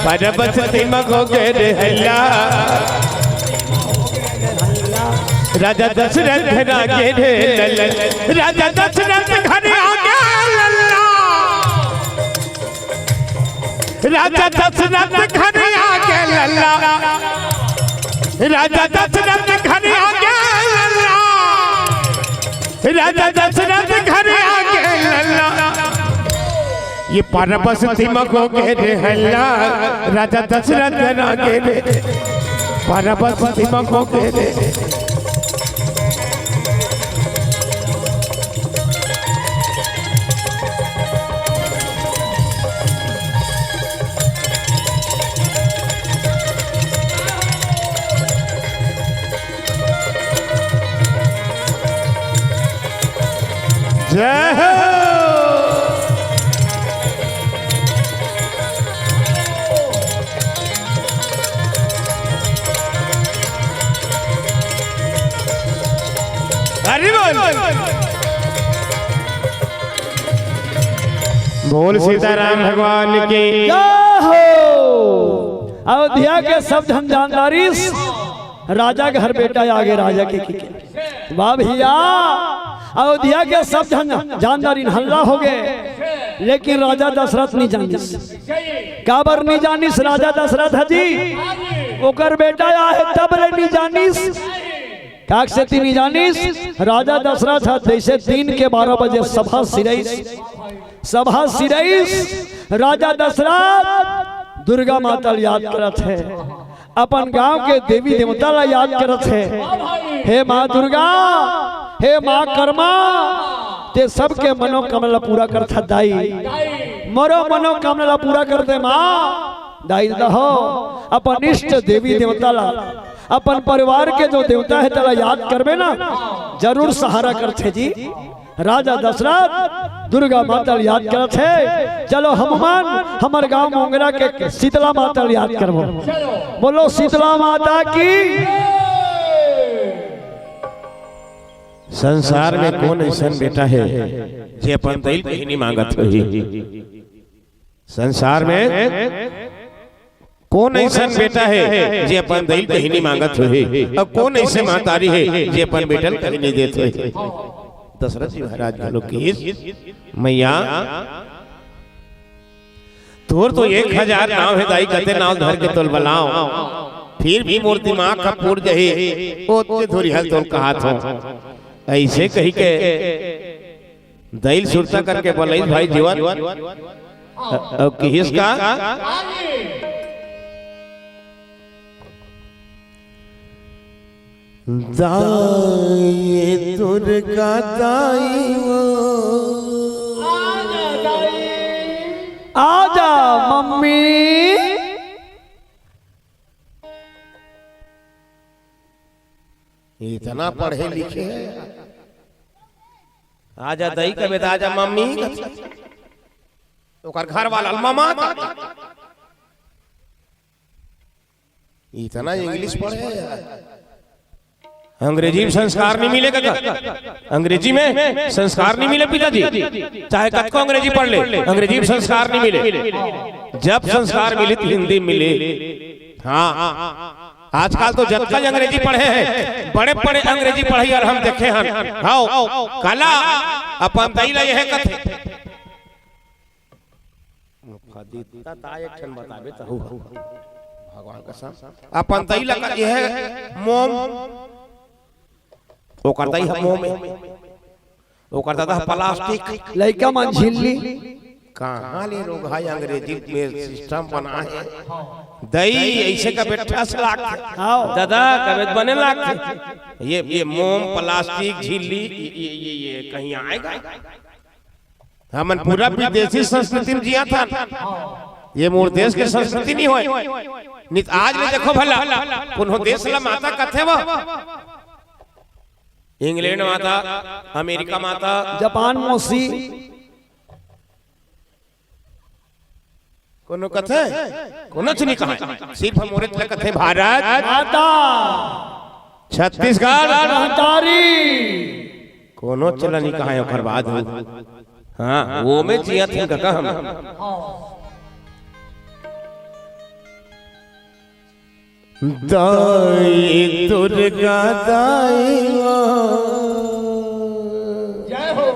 पारा बस्ती म होगे रे हल्ला। राजा दशरथ घर आगे रे लल्ला, राजा दशरथ घर आगे लल्ला, राजा दशरथ घर आगे लल्ला, राजा दशरथ घर आगे लल्ला। राजा दशरथ घर आगे लल्ला। ये पारा बस्ती म होगे रे हल्ला, राजा दशरथ घर आगे रे, पारा बस्ती म होगे रे। जय हो। हरि बोल। बोल सीताराम भगवान की। जय हो। अयोध्या के सब झन जानदारिस राजा के हर बेटा आगे राजा के, के, के। वाह भैया, अयोध्या के सब झन जानदारिन हल्ला हो गे, लेकिन राजा दशरथ नहीं जानिस। काबर नहीं जानिस राजा दशरथ जी? ओकर बेटा आहे तब ले नहीं जानिस। काक सेती नहीं जानिस? राजा दशरथ ह जैसे दिन के बारह बजे सभा सिरइस, सभा सिरइस, राजा दशरथ दुर्गा माता ल याद करत हे, अपन गांव के देवी देवता ला याद करत हे। हे माँ दुर्गा, हे माँ कर्मा, ते सबके मनोकामना ला पूरा करथा दाई। मोरो मनोकामना ला पूरा कर दे माँ। दाई दहो, अपन इष्ट देवी देवता ला, अपन परिवार के जो देवता हे, तेला याद करबे ना, जरूर सहारा करथे जी। राजा दशरथ दुर्गा माता ल याद करत हे। चलो हनुमान, हमर गांव मोंगरा के शीतला माता ल याद करबो। बोलो शीतला माता की। संसार में कोन अइसन बेटा हे जे अपन दई ल कहीं नहीं मांगत होही? संसार में कोन अइसन बेटा हे जे अपन दई ल कहीं नहीं मांगत होही? अउ कोन अइसे महतारी हे जे अपन बेटा ल कहीं नहीं देत होही? दशरथ जी महाराज घलो किहिस, मैया, तोर तो एक हजार नाव हे दाई, कते नाव धर के तोल बलाव, फिर भी मोर दिमाग का पूर जही, ओतके धोरी हल तोल कहात हो। अइसे कही के दई ल सुरता करके बलइस भाई जीवन। अउ किहिस का? दाई दुर्गा दाई वो। आजा मम्मी। इतना पढ़े लिखे हे। आजा दई कबे त आजा मम्मी। ओकर घर वाला ल ममा। इतना इंग्लिश पढ़े हे यार। अंग्रेजी में संस्कार नहीं मिलेगा का? अंग्रेजी में संस्कार नहीं मिले पिताजी, चाहे कतको अंग्रेजी पढ़ ले, अंग्रेजी में संस्कार नहीं मिले। जब संस्कार मिले तो हिंदी मिले। हाँ, आजकल तो जतका अंग्रेजी पढ़े हैं, बड़े बड़े अंग्रेजी पढ़इया हम देखे हन। हाँ, कला अपन दई ला यह कथे। फदीता ता एक ठन बताबे तहू ह। भगवान कसम। अपन तई लगा ये है मोम। ओकर तई ह मोम है। ओकर दादा ह प्लास्टिक। लइका मन झिल्ली। कहाँ ले लोग भाई अंग्रेजी में सिस्टम बना है। दई ऐसे का बैठा से लाग। हाँ। दादा कबे बने लाग। ये, ये मोम, प्लास्टिक, झिल्ली, ये, ये, ये, ये कहीं आएगा? हमन पूरा विदेशी संस्कृति में जिया था। ये मोर देश के संस्कृति नहीं होय। नित आज में देखो भला, कोनो देश ला माता कथे वो। इंग्लैंड माता, अमेरिका माता, जापान मौसी। कोनो कथे? कोनो च नहीं कहा। सिर्फ मोरे ला कथे भारत माता। छत्तीसगढ़ महतारी। कोनो चला नहीं कहा ओकर बाद हो। हाँ, वो में जिया थे कका हम। दाई दुर्गा दाई माँ। जय हो।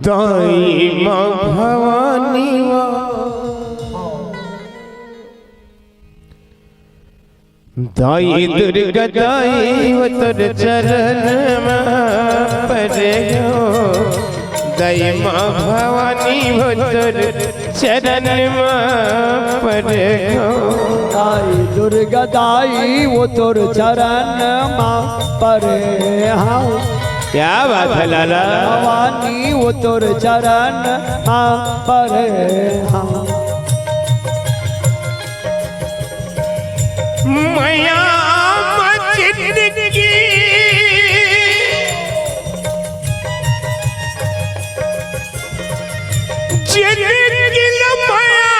दाई माँ भवानी माँ। दाई दुर्गा दाई वो तोर चरण में पड़े हो। दाई माँ भवानी वो तोर चरण में पड़े हो। दाई दुर्गा दाई वो तोर चरण में पड़े हो। क्या बात है लाला। भवानी वो तोर चरण में पड़े हो। मया मचिन की जिंदगी ला मया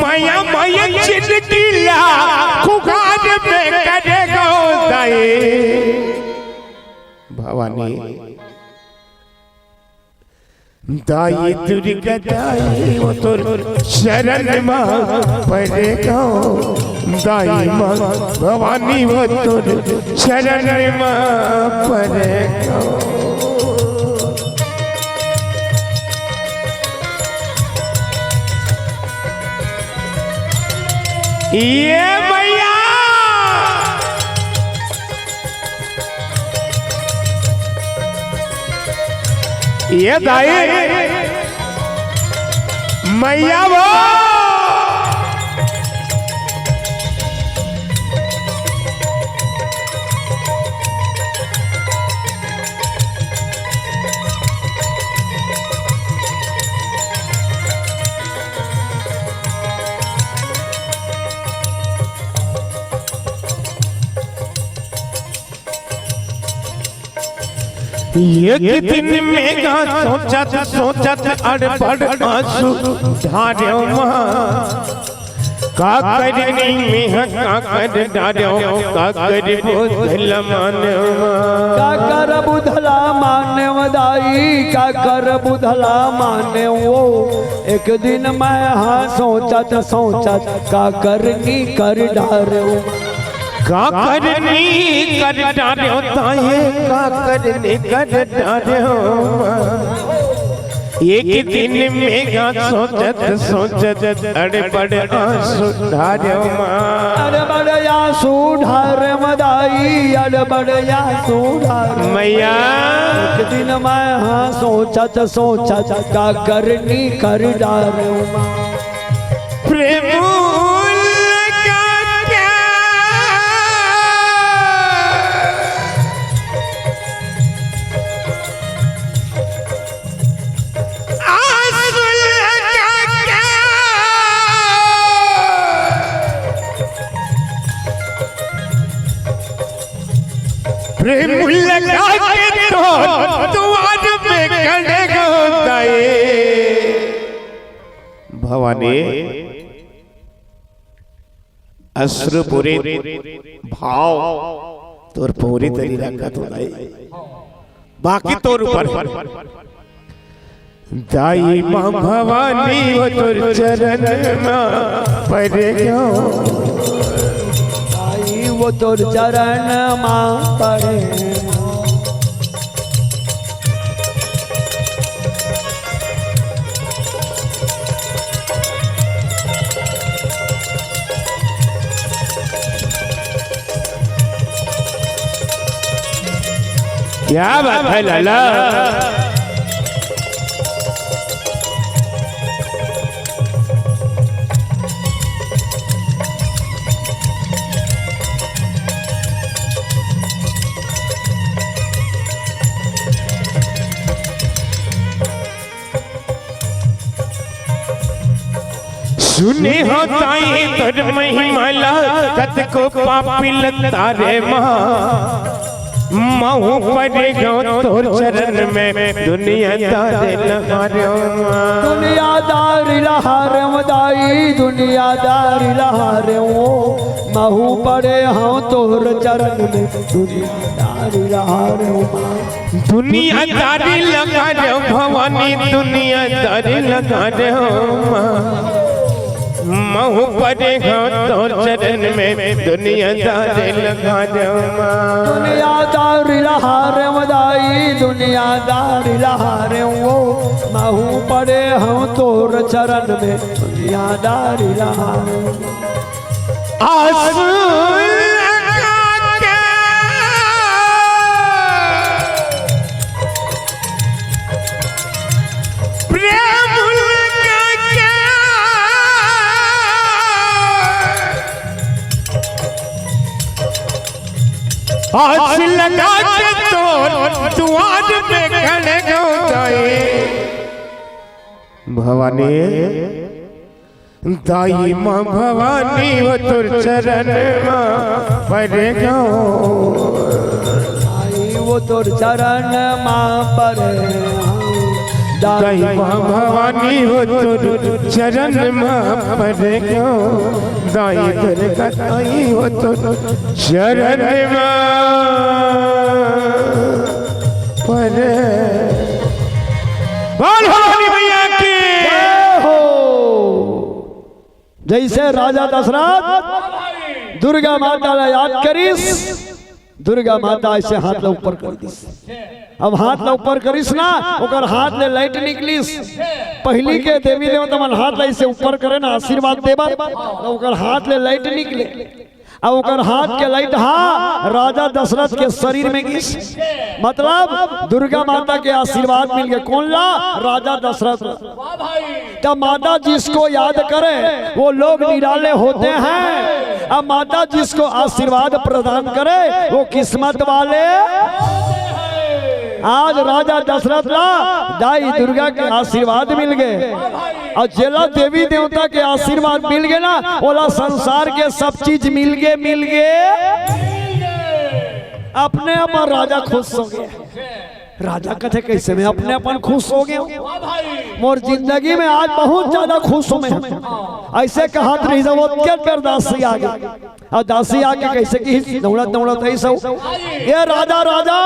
मया मया जिंदगी ला खुगार में करे गो दाई भवानी। दाई दुर्गा दाई वो तोर शरण मा पड़े गो। दाई माँ भवानी वो तोर शरण मा पड़े गो। ये मैया ये दाई मैया वो। एक दिन में गा सोचत सोचत अड़बड़ आंसू ढार्यो माँ। का करनी में ह का कर डार्यो, का कर बुधला मानवा। का कर बुधला मानव दाई, का कर बुधला मानव। एक दिन मैं हाँ सोचत सोचत का करनी कर डार्यो। का करनी कर डार्यो ताये, का करनी कर डार्यो। एक दिन में गा सोचत सोचत अड़बड़ आंसू ढार्यो माँ। अड़बड़ आंसू ढार मदाई, अड़बड़ आंसू ढार मैया। एक दिन मैं हाँ सोचत सोचत का करनी कर डार्यो माँ। प्रेम लगा क्या? आंसू लगा क्या? प्रेम लगा के तो दुआर में खड़े गो दाई। भवानी, अश्रुपूरित भाव तोर पूरी तरी रखत हो दाई, बाकी तोर ऊपर। दाई माँ भवानी वो तोर चरण मा परे गो। दाई वो तोर चरण मा परे। क्या बात है लाला। सुने हो ताई तोर महिमा ला, कतको पापी लतारे माँ। महूँ परे गो तोर चरण में, दुनियादारी ला हारेंव माँ। दुनियादारी ला हारेंव दाई, दुनियादारी ला हारेंव। महूँ परे हँव तोर चरण में, दुनियादारी ला हारेंव माँ। दुनियादारी ला हारेंव भवानी, दुनियादारी ला हारेंव माँ। महूँ परे हँव तोर चरण में, दुनियादारी ला हारेंव माँ। दुनियादारी ला हारेंव दाई, दुनियादारी ला हारेंव। महूँ परे हँव तोर चरण में, दुनियादारी ला हारेंव। आँसू लगा के, प्रेम लगा के, आँसू लगा के तोर दुआर में खड़े गो दाई। भवानी, दाई माँ भवानी वो तोर चरण मा परे गो। दाई वो तोर चरण मा परे। दाई माँ भवानी वो तोर चरण मा परे गो। दाई दुर्गा दाई वो तोर चरण मा परे। बोल भवानी मैया की। जय हो। जैसे राजा दशरथ दुर्गा माता ला याद करिस, दुर्गा माता ऐसे हाथ ला ऊपर कर दिस। अब हाथ ला ऊपर करिस ना, ओकर हाथ ले लाइट निकलिस। पहिली के देवी देवता मन हाथ ला ऐसे ऊपर करे ना, आशीर्वाद देबर, तो ओकर हाथ ले लाइट निकले। अब ओकर हाथ के लाइट हा राजा दशरथ के शरीर में गिस। मतलब दुर्गा माता के आशीर्वाद मिल गए। कौन ला? राजा दशरथ ला। तब माता जिसको याद करे वो लोग निराले होते हैं। अब माता जिसको आशीर्वाद प्रदान करे वो किस्मत वाले। आज राजा दशरथ ला दाई दुर्गा के आशीर्वाद मिल गए। अउ जेला देवी देवता के आशीर्वाद मिल गे ना, ओला संसार के सब चीज मिल गे, मिल गे। अपने आप राजा खुश हो गे। राजा कथे, "कैसे मैं अपने अपन खुश हो गेंव? मोर जिंदगी में आज बहुत ज्यादा खुश हों मैं।" ऐसे कहत रहिस, ओतके बेर दासी आगे। अउ दासी आके कइसे किहिस, दउड़त दउड़त अइस, "ए राजा, राजा,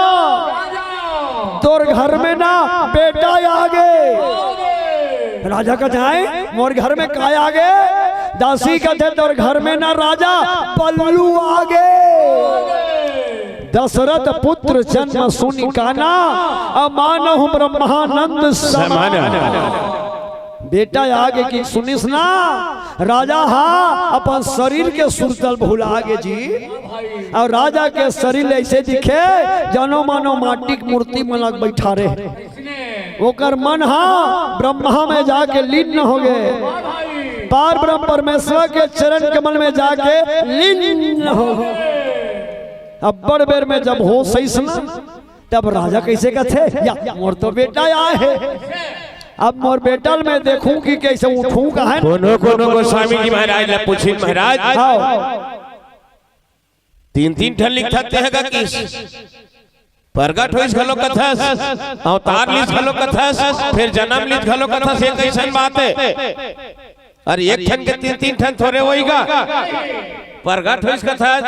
तोर घर में ना बेटा आगे।" राजा कथे, "आय, मोर घर में काय आगे?" दासी कथे, "तोर घर में ना राजा बल्लू आगे।" दशरथ पुत्र जन्म सुनि काना, अमानहु ब्रह्मानंद समाना। बेटा आगे कि सुनिस ना, राजा हा अपन शरीर के सुरता ल भुला गे जी। अउ राजा के शरीर अइसे दिखे, जनो मनो माटी के मूर्ति मन ल बइठारे। ओकर मन हा ब्रह्मा में जाके लीन हो गे, पार ब्रह्म परमेश्वर के चरण कमल में जाके लीन हो गे। अब्बड़ बेर में जब होश अइस ना, तब राजा कइसे कथे, "या, मोर तो बेटा आय हे, अब मोर बेटा ल मैं देखहूं कि कइसे उठहूं कहां।" कोनो कोनो गोस्वामी जी महाराज ला पूछिन, "महाराज, हाव। तीन तीन ठन लिखत हे गा कि प्रगट होइस घलो कथस, अवतार लिस घलो कथस, फेर जनम लिस घलो कथस, ये कइसन बात हे? अरे एक ठन के तीन तीन ठन थोरे होही गा। प्रगट होइस कथस,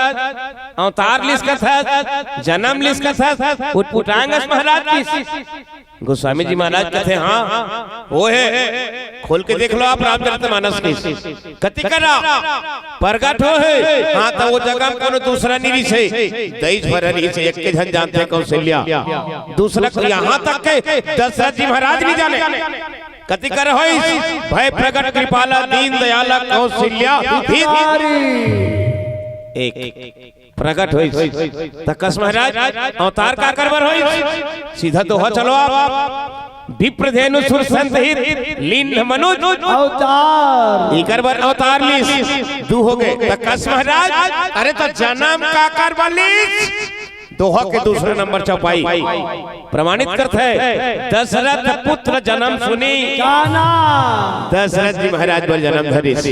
अवतार लिस कथस, जनम लिस कथस, उटपुटांग अस महाराज लिस। गोस्वामी जी महाराज कथे, हाँ, वो हे, खोल के देख लो आप रामचरित मानस के। कति करा प्रगट होहे, हाँ, त वो जगह म कोनो दूसरा नइ रिहिसे, दई झन रिहिसे, एक के झन जानथे कौशल्या। दूसरा को, यहाँ तक के दशरथ जी महाराज नइ जाने। कति कर होइस, भय प्रगट कृपाला दीन दयाला कौशल्या। एक प्रगट होइस। त कस महाराज, अवतार काकर बर होइस? सीधा दोहा चलो आप। विप्र धेनु सुर संत हित, लीन मनुज अवतार। इकर बर अवतार लिस, दू होगे। त कस महाराज, अरे त जनम काकर बर लिस? दोहा के दूसरा नंबर चौपाई प्रमाणित करथे, दशरथ पुत्र जनम सुनी। काना। दशरथ जी महाराज बर जनम धरिस।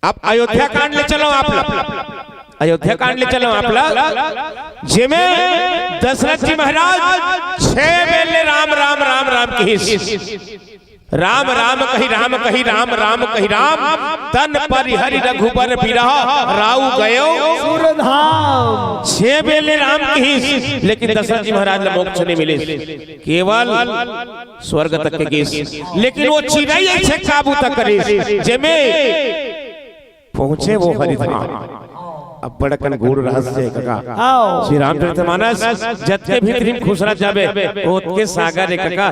अब अयोध्या कांड ले चलो आप ला, अयोध्या कांड ले चलो आप ला, जेमे दशरथ जी महाराज छह बेर ले राम राम राम राम किहिस। राम राम कहि राम कहि राम राम कहि राम, तन परिहरि रघुबर बिरह राउ गयो सुरधाम। छह बेर ले राम किहिस, लेकिन दशरथ जी महाराज ला मोक्ष नइ मिलिस, केवल स्वर्ग तक के गिस। लेकिन वो चिरई अइसे काबू तक करिस, जेमे पहुंचे वो हरिधाम। अब बड़कन गूढ़ रहस्य हे कका। आओ। श्री रामचरित मानस जतके भीतरी म खुसरत जाबे, ओतके सागर हे कका।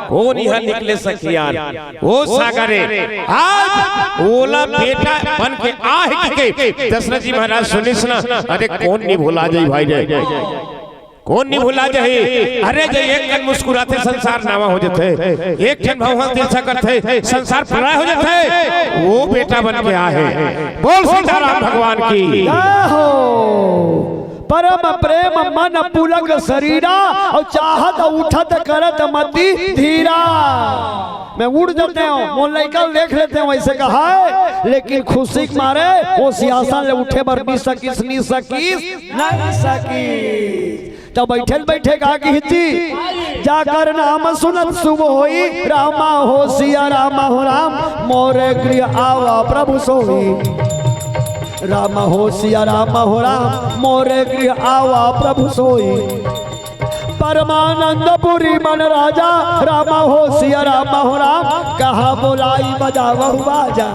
कोन इहाँ निकले सखियार, वो सागर हे। आज ओला बेटा बन के आए के दशरथ जी महाराज सुनिस ना, अरे कोन नइ भुला जाही भाई रे। कोन नइ भुला जाही? अरे, जे एक कन मुस्कुराथे, संसार नवा हो जाथे। एक ठन भौंहल तिरछा करथे, संसार पराय हो जाथे। वो बेटा बन के आए हे। बोल सीताराम भगवान की। जय हो। परम प्रेम मन पुलक सरीरा, अउ चाहत उठत करत मति धीरा। मैं उड़ जाते हूँ, मोर लइका ल देख लेते हूँ, अइसे कहाय, लेकिन खुशी के मारे वो सिंहासन ले उठे बर नइ सकिस, नइ सकिस, नइ सकिस। त बइठे बइठे का किहिस जी, जाकर नाम सुनत सुभ होई, रामा हो सिया रामा हो राम, मोरे गृह आवा प्रभु सोई। रामा हो सिया रामा हो राम, मोरे गृह आवा प्रभु सोई। परमानंदपुरी मन राजा, रामा हो सिया रामा हो राम, कहाँ बोलाई बजावहु बाजा।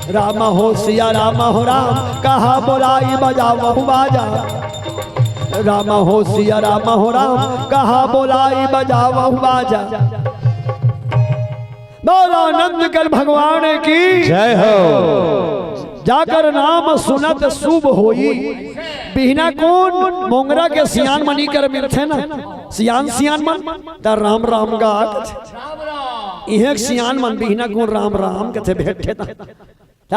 रामा हो सिया रामा हो राम, कहाँ बोलाई बजावहु बाजा। रामा हो सिया रामा हो राम, कहाँ बोलाई बजावहु बाजा। बोल आनंद कर भगवान की जय हो। जाकर नाम सुनत सुभ होई। बिहना कुन मोंगरा के सियान मन इकर मिलथे ना, सियान सियान मन, त राम राम गा। इहें के सियान मन बिहना कुन राम राम कथे भेंटथे त। त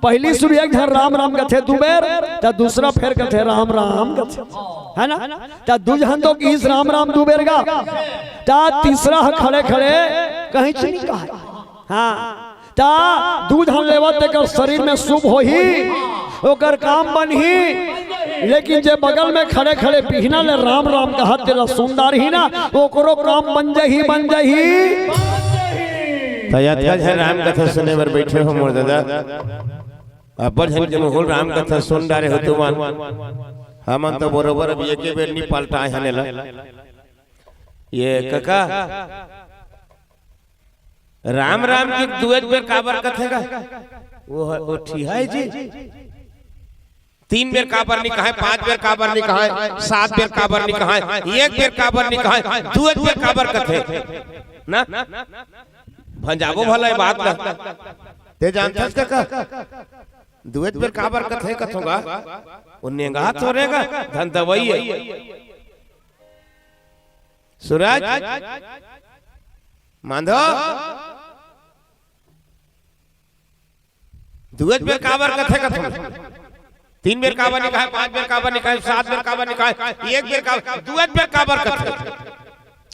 पहिली सुरू एक झन राम राम कथे दू बेर, त दूसरा फेर कथे राम राम कथे, है ना? त दू झन तो किहिस राम राम दू बेर गा, त तीसरा ह खड़े खड़े कहीं चुनी कहा। हाँ, त दू झन लेवत तेकर शरीर में शुभ होही, ओकर काम बनही, लेकिन जे बगल में खड़े खड़े बिहना ले राम राम कहत तेला सुन डारही ना, ओकरो काम बन जाही, बन जाही। त अतका झन राम कथा सुने बर बइठे हो मोर ददा, अब्बड़ झन के मुँह ले राम कथा सुन डारे हो तुमन। हमन तो बरोबर अब एके बेर नइ पलटाए हन एला। ये कका, राम राम के दुएच बेर काबर कथे गा? वो ह-, वो ठिहाय जी। तीन बेर काबर नइ कहाय, पांच बेर काबर नइ कहाय, सात बेर काबर नइ कहाय, एक बेर काबर नइ कहाय, दुएच बेर काबर कथे? ना? भंजाबो भला ये बात ला। ते जानथस कका? दुएच बेर काबर कथे कथों गा? वो नेंगा थोरे गा, धन दवई हे। सूरज, मांधो, दुएच बेर काबर कथे कथों? तीन बेर काबर नइ कहाय, पांच बेर काबर नइ कहाय, सात बेर काबर नइ कहाय, एक बेर काबर, दुएच बेर काबर कथे?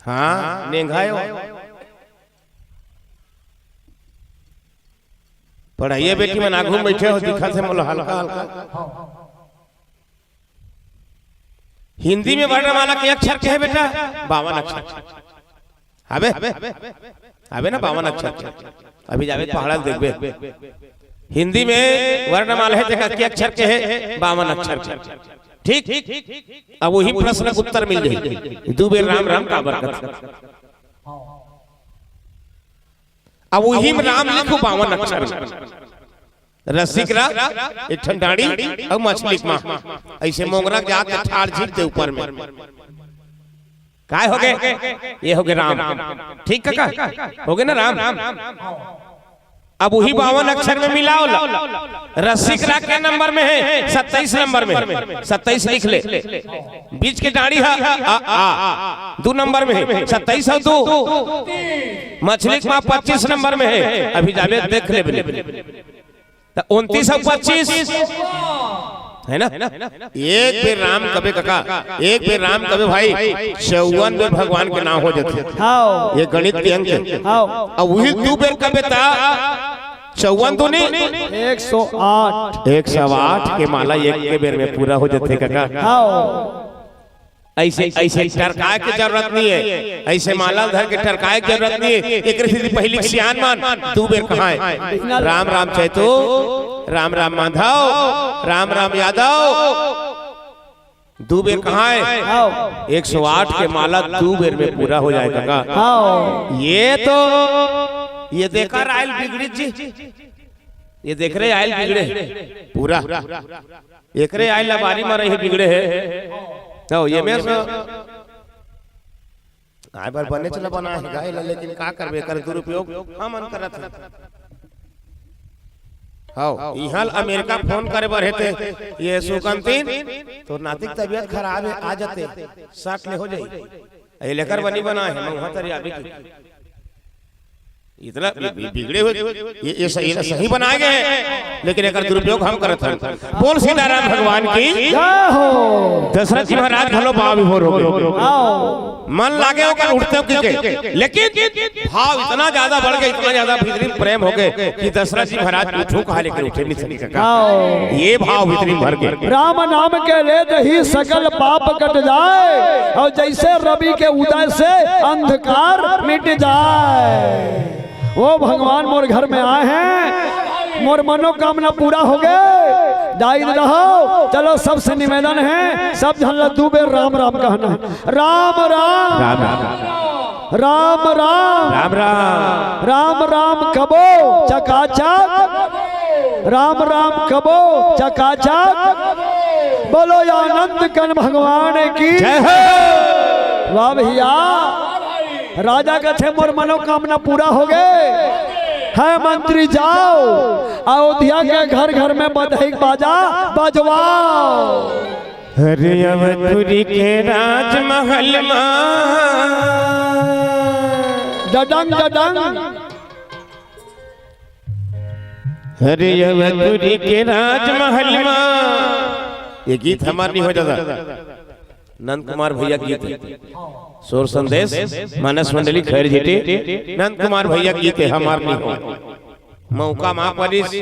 हाँ, नेंगायो। पढ़इया बेटी मन आगू म बइठे हो, दिखत हे मोला हल्का हल्का। हिंदी में वर्णमाला के अक्षर के हे बेटा? बावन अक्षर। हवे? हवे ना बावन अक्षर के। अभी जाबे पहाड़ा देखबे। हिंदी में वर्णमाला हे, देखा, के अक्षर के हे? बावन अक्षर के। ठीक? अब वही प्रश्न के उत्तर मिल जाही। दू बेर राम राम काबर कथे? अब वही में राम लिखो बावन अक्षर में। रसिक रा, एक ठन डाड़ी, अउ मछली के माँ। अइसे मोंगरा जात ठाड़ झींक दे ऊपर में। काय होगे? ये होगे राम। ठीक कका? होगे ना राम? अब वही बावन अक्षर में मिलाव ला। रसिक रा के नंबर में हे? सत्ताईस नंबर में। सत्ताईस लिख ले। बीच के डाड़ी हे आ, आ, दू नंबर में हे। सत्ताईस अउ दू। मछली के माँ पच्चीस नंबर में हे। अभी जाबे देख ले बने। त उनतीस अउ पच्चीस, हे ना? एक बेर राम कबे कका, एक बेर राम कबे भाई, चौवन बेर भगवान के नाम हो जाथे। हाँ। ये गणित के अंक हे। हाँ। अब वही दू बेर कबे त चौवन दूनी एक सौ आठ। एक सौ आठ के माला एक के बेर में पूरा हो जाथे कका। हाँ। अइसे, अइसे टरकाय के जरूरत नइ हे, अइसे माला धर के टरकाय के जरूरत नइ हे। एकरे सेती पहिली के सियान मन दू बेर कहाय, राम राम चैतू, राम राम माधव, राम राम यादव। दू बेर कहाय, हाँ। एक सौ आठ के माला दू बेर में पूरा हो जाय कका। हाँ। ये तो, ये देखा रायल बिगड़ी जी, ये देख रहे आयल बिगड़े पूरा। एकरे आयल ला बारी म रही बिगड़े हे। तो ये में से आय बर बने चला बना हे गाय ला, लेकिन का करबे, एकर दुरुपयोग हमन करत हन। हाँ, इहाँ अमेरिका फोन करे बर हे ते, ये सुकंतीन, तोर नाती के तबीयत खराब हे, आ जाते, सट ले हो जाही। ये लेकर बनी बना हे, मैं वहाँ तरी आबे की। इतना बि-, बि-, बिगड़े हुए, ये, ये सही, ये सही बनाए गए हैं, लेकिन एकर दुरुपयोग हम करत हन। बोल सीताराम भगवान की। जय हो। दशरथ जी महाराज घलो भाव विभोर हो गए। आओ। मन लागे ओकर उठते की के, लेकिन भाव इतना ज्यादा बढ़ गए, इतना ज्यादा भीतरी प्रेम हो गए कि दशरथ जी महाराज उठो कहा लेकर उठे नहीं सके का। आओ। ये भाव भीतरी भर गए। राम नाम के लेत ही सकल पाप कट जाए, और जैसे रवि के उदय से अंधकार मिट जाए। ओ भगवान मोर घर में आए हैं, मोर मनोकामना पूरा हो गए। दाई रहो, चलो सबसे निवेदन है, सब झन ला दू बेर राम राम कहना है। राम राम। राम राम। राम राम। राम राम। राम राम कबो चकाचक। राम राम कबो चकाचक। बोलो आनंद कन भगवान की। जय हो। वाह भैया। राजा कथे मोर मनोकामना पूरा हो गए। है मंत्री जाओ, अयोध्या के घर घर में बधाई बाजा बजवाओ। अरे अवधपुरी के राजमहल मा। डडंग डडंग। अरे अवधपुरी के राजमहल मा। ये गीत हमार नहीं हो दादा। नंद कुमार भैया गीत हे। सोर संदेश, मानस मंडली, खैर जीटी, नंद कुमार भैया गीत हे, हमार नहीं हो। मौका मा परिस,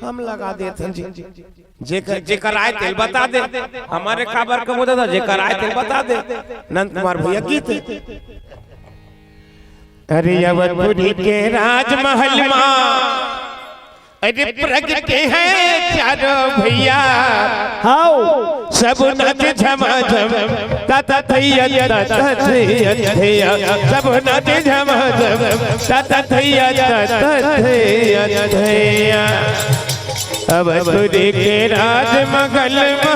हम लगा देत हन जी। जेकर, जेकर आय तेल बता दे। हमारे काबर कबो दादा, जेकर आय तेल बता दे। नंद कुमार भैया गीत हे। अरे अवधपुरी के राजमहल मा। अरे प्रगटे हैं चारों भैया। हाओ। सब नाच झमाझम, ताता थैया, ताता थैया, थैया। सब नाच झमाझम, ताता थैया, ताता थैया, थैया। अवधपुरी के राजमहल मा।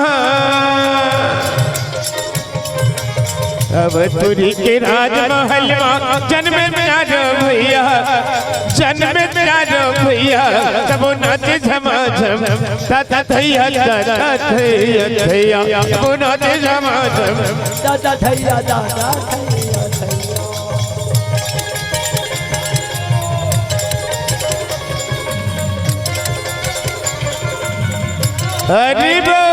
अवधपुरी के राजमहल मा जन्मे चारों भैया, जन्मे चारों भैया, तब नाच झमाझम, ताता थैया, ताता थैया, थैया, तब नाच झमाझम। ताता थैया, ताता थैया, थैया। हरि बोल।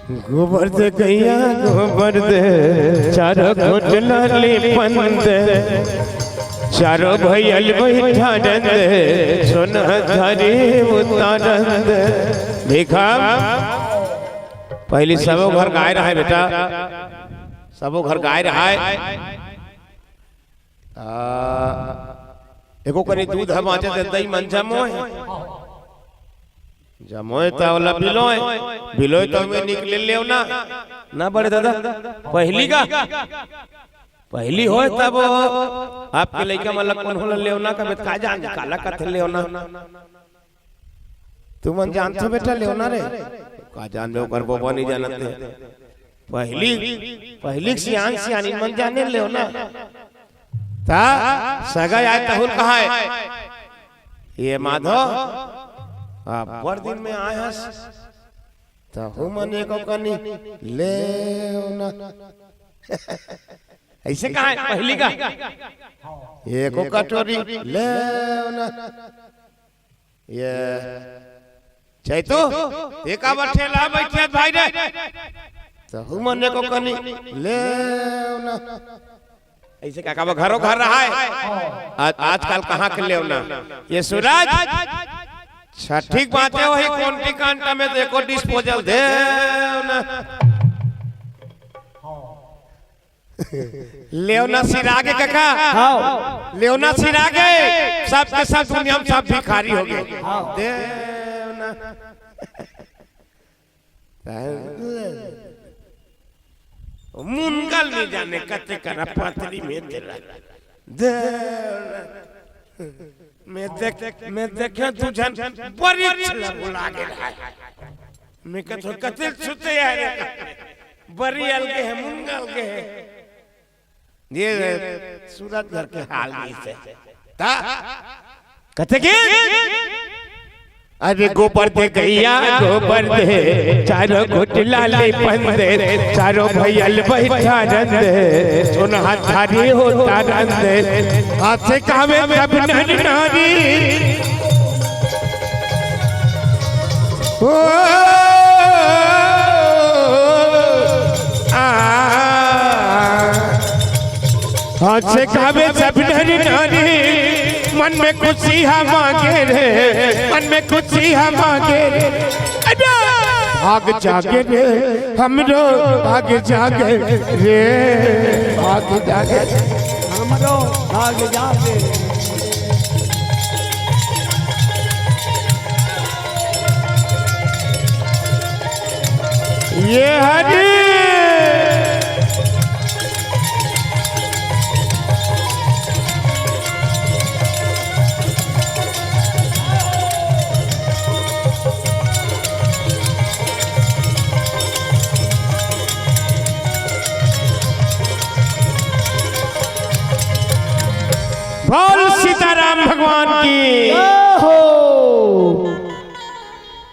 गोबर दे गैया, गोबर दे, चारों कोटला ले पंद, चारों भैयल बैठा रंद, सोना धारी उतारंद। देखा, पहली सबो घर गाय रहे बेटा, सबो घर गाय रहे। आ, एको कनी दूध ह बाँचे त दई मन जमोय। जमोय त ओला बिलोय, बिलोय त ओमे निकले लेवना। ना बड़े दादा, पहली का, पहली होय तब आपके लइका मन ला कोन होला लेवना का बेत का जान काला कथे लेवना। तुमन जानथो बेटा लेवना रे? का जानबे ओकर बबा नहीं जानत हे। पहली, पहली सियान सियानी मन जाने लेवना। ता सगा आय तहुल कहाय, ये माधो, अब्बड़ दिन में आय हस, तहू मन एको कनी लेवना। ऐसे कहाय पहली का, एको कटोरी लेवना। ये चैतो, ते काबर ठेला बैठिया भाई रे? तहू मन एको कनी लेवना। ऐसे का काबर घरो घर रहाय? आज, आजकल कहाँ के लेवना? ये सूरज, छठी के बाँचे होही कोंटी कांटा में तो एको डिस्पोजल देवना। लेवना सिरागे काका। हाँ। लेवना सिरागे। सब के सब दुनिया में सब भिखारी हो गए। हाँ। देवना। मुनगल नहीं जाने कते करा पातरी में तेरा। देवना। मैं देख, मैं देखे तू जन बड़ी छला बुला गेल है। मैं कथो कते सुते यार। बड़ी अलगे है, मुंगा अलगे है। ये सूरज घर के हाल नहीं से। ता कते के? अरे गोबर दे गैया, गोबर दे, चारों कोटला ले पंद, चारों भैयल बैठा रंद, सोना धारी होता रंद। हाथ से कहावे सब नर नारी। ओ, आ, हाथ से कहावे सब नर नारी, मन में खुशी हा मांगे रे, मन में खुशी हा मांगे रे। अरे! भाग जागे रे, हमरो भाग जागे रे, भाग जागे। हमरो भाग जागे। ये हरी। बोल सीताराम भगवान की। जय हो।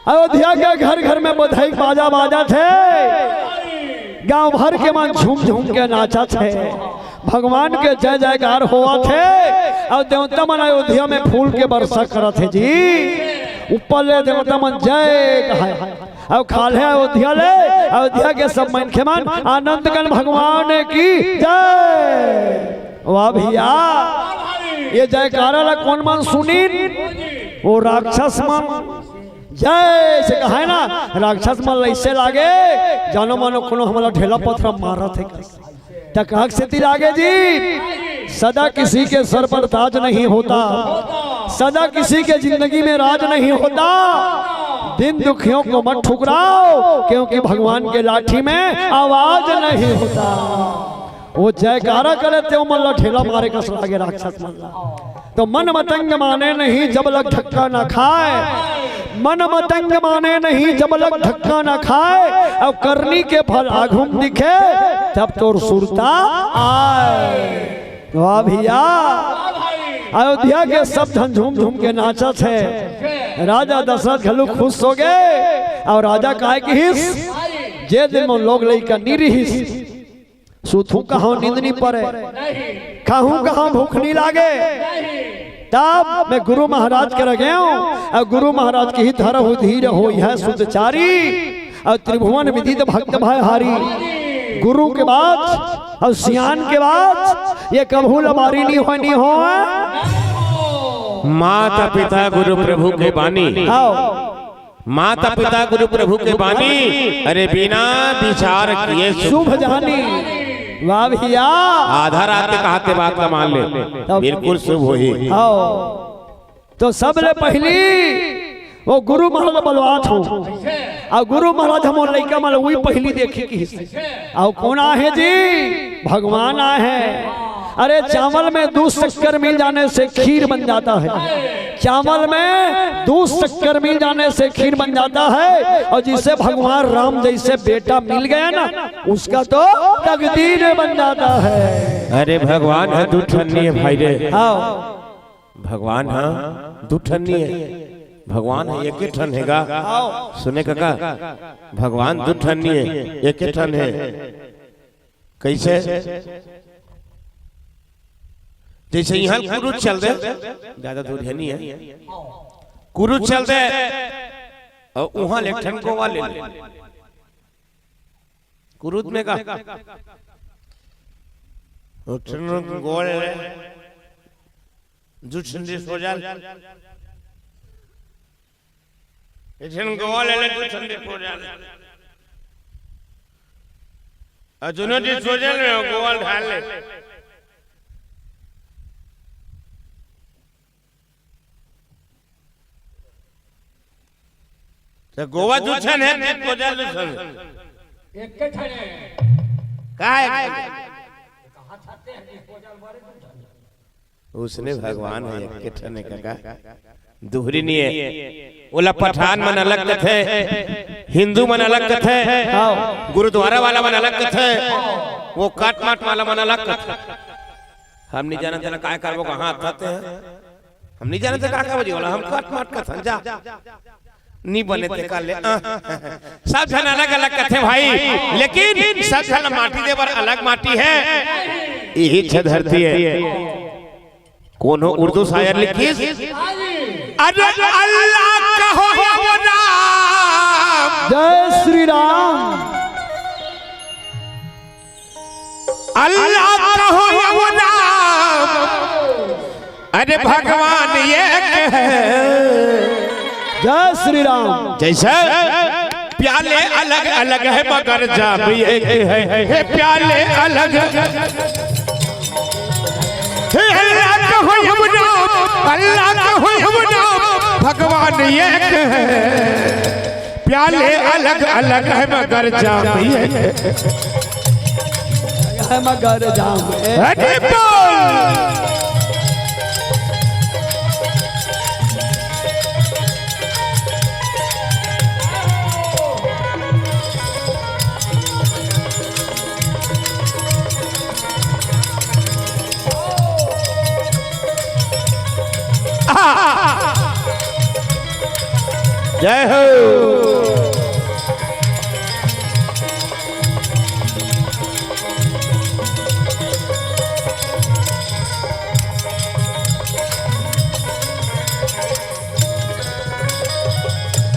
अयोध्या के घर घर में बधाई बाजा बाजत हे, गांव भर के मन झूम झूम के नाचत हे, भगवान के जय जयकार होवत हे, अउ देवता मन अयोध्या में फूल के वर्षा करत हे जी। ऊपर ले देवता मन जय कहाय, अउ खाल्हे अयोध्या ले, अयोध्या के सब मनखे मन आनंद कन भगवान की जय। वाह भैया, ये जयकारा ला कोन मन सुनिन? वो राक्षस मन। जय से कहे ना, राक्षस मन ल अइसे लागे, जानो मानो कोनो हमला ढेला पथरा मारत हे। त काक सेती लागे जी, सदा किसी के सर पर ताज नहीं होता, सदा किसी के जिंदगी में राज नहीं होता। दिन दुखियों को मत ठुकराओ, क्योंकि भगवान के लाठी में आवाज नहीं होता। वो जयकारा करे ते मन ला ढेला मारे कस लागे राक्षस मन ला। तो मन मतंग माने नहीं जब लग धक्का ना खाए, मन मतंग माने नहीं जब लग धक्का ना खाए, अब करनी के फल आघुम दिखे तब तोर सुरता आए। वाह भैया, अयोध्या के सब झन झूम झूम के नाचत हे। राजा दशरथ घलो खुश हो गए। अउ राजा काय किहिस, जे दिन मोर लोग लइका नी रिहिस, सुतहूं कहां नींद नी परे, खाहूं कहां भूख नी लागे। तब मैं गुरु महाराज करा गेंव, अउ गुरु महाराज किहिस धरहु धीर होइहै सुतचारी। अउ त्रिभुवन विदित भक्त भय हारी, गुरु के बात अउ सियान के बात, ये कभू लबारी नी होय, नी होय। माता पिता गुरु प्रभु के बानी। आओ। माता पिता गुरु प्रभु के बानी, अरे बिना विचार किए शुभ जानी। वाह भैया। आधा रात के कहाते बात ला मान ले, तब बिल्कुल शुभ होही। आओ। तो सबले पहिली वो गुरु महाराज बलवात हो, अउ गुरु महाराज हमर लइका मन उही पहिली देखी कि अउ कोन आहे जी? भगवान आहे। अरे, चावल में दूध शक्कर मिल जाने से खीर बन जाता है। चावल में दूध शक्कर मिल जाने से खीर बन जाता है, और जिसे भगवान राम जैसे बेटा मिल गया ना, उसका तो तकदीर बन जाता है। अरे, भगवान ह दू ठन नी हे भाई रे। हाँ। भगवान ह दू ठन नी हे, भगवान ह एके ठन हे गा। हाँ। सुने कका, भगवान दू ठन नी हे, एके ठन हे। कैसे? जैसे इहाँ कुरुद चल दे, ज्यादा दूर हे नी हे, कुरुद चल दे अउ उहाँ ले एक ठन गोवा ले ले। कुरुद में का? एक ठन गोवा ले ले, दू ठन डिस्पोजल। एक ठन गोवा ले ले, दू ठन डिस्पोजल। अउ दूनों डिस्पोजल में गोवा ढार ले। त गोवा दू ठन हे, डिस्पोजल दू ठन हे। एके ठन हे। का हे? कहा चाहते हैं, डिस्पोजल मारे दू ठन हे। उसने भगवान हे एके ठन हे कका, दुहरी नी हे। ओला पठान मन अलग कथे, हिंदू मन अलग कथे, हाँ। गुरुद्वारा वाला मन अलग कथे, वो काट माट वाला मन अलग कथे। हम नी जानन तेला काय करबो, कहाँ आथे। हम नी जानन ते का करबो जी, ओला हम काट माट कथन जा। नी बने ते कर ले। आह। सब झन अलग-अलग कथे भाई, लेकिन सब झन माटी दे बर अलग माटी हे। इही छ धरती हे। कोनो उर्दू शायर लिखिस, "अरे अल्लाह कहो या नाम।" जय श्री राम। अल्लाह कहो या नाम, अरे भगवान एक हे। जय श्री राम। जैसे प्याले अलग अलग हे मगर जाम एक हे, हे प्याले अलग। हे अल्लाह कहो या नाम, अल्लाह कहो या नाम, भगवान एक हे। प्याले अलग अलग हे मगर जाम एक हे। है मगर जाम एक। अरे बोल। जय हो।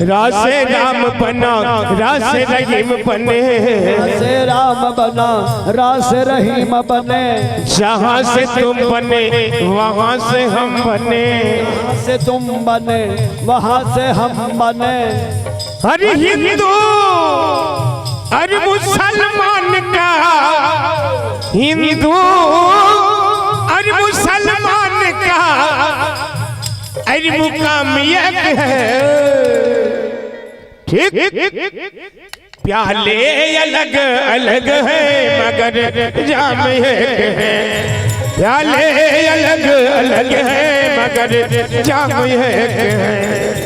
रासे राम बना, रासे रहीम बने। रासे राम बना, रासे रहीम बने। जहाँ से तुम बने, वहाँ से हम बने। जहाँ से तुम बने, वहाँ से हम बने। अरे हिंदू, अरे मुसलमान का, हिंदू, अरे मुसलमान का, अरे मुकाम एक हे। ठीक, प्याले अलग अलग हे मगर जाम एक हे। प्याले अलग अलग हे मगर जाम एक हे।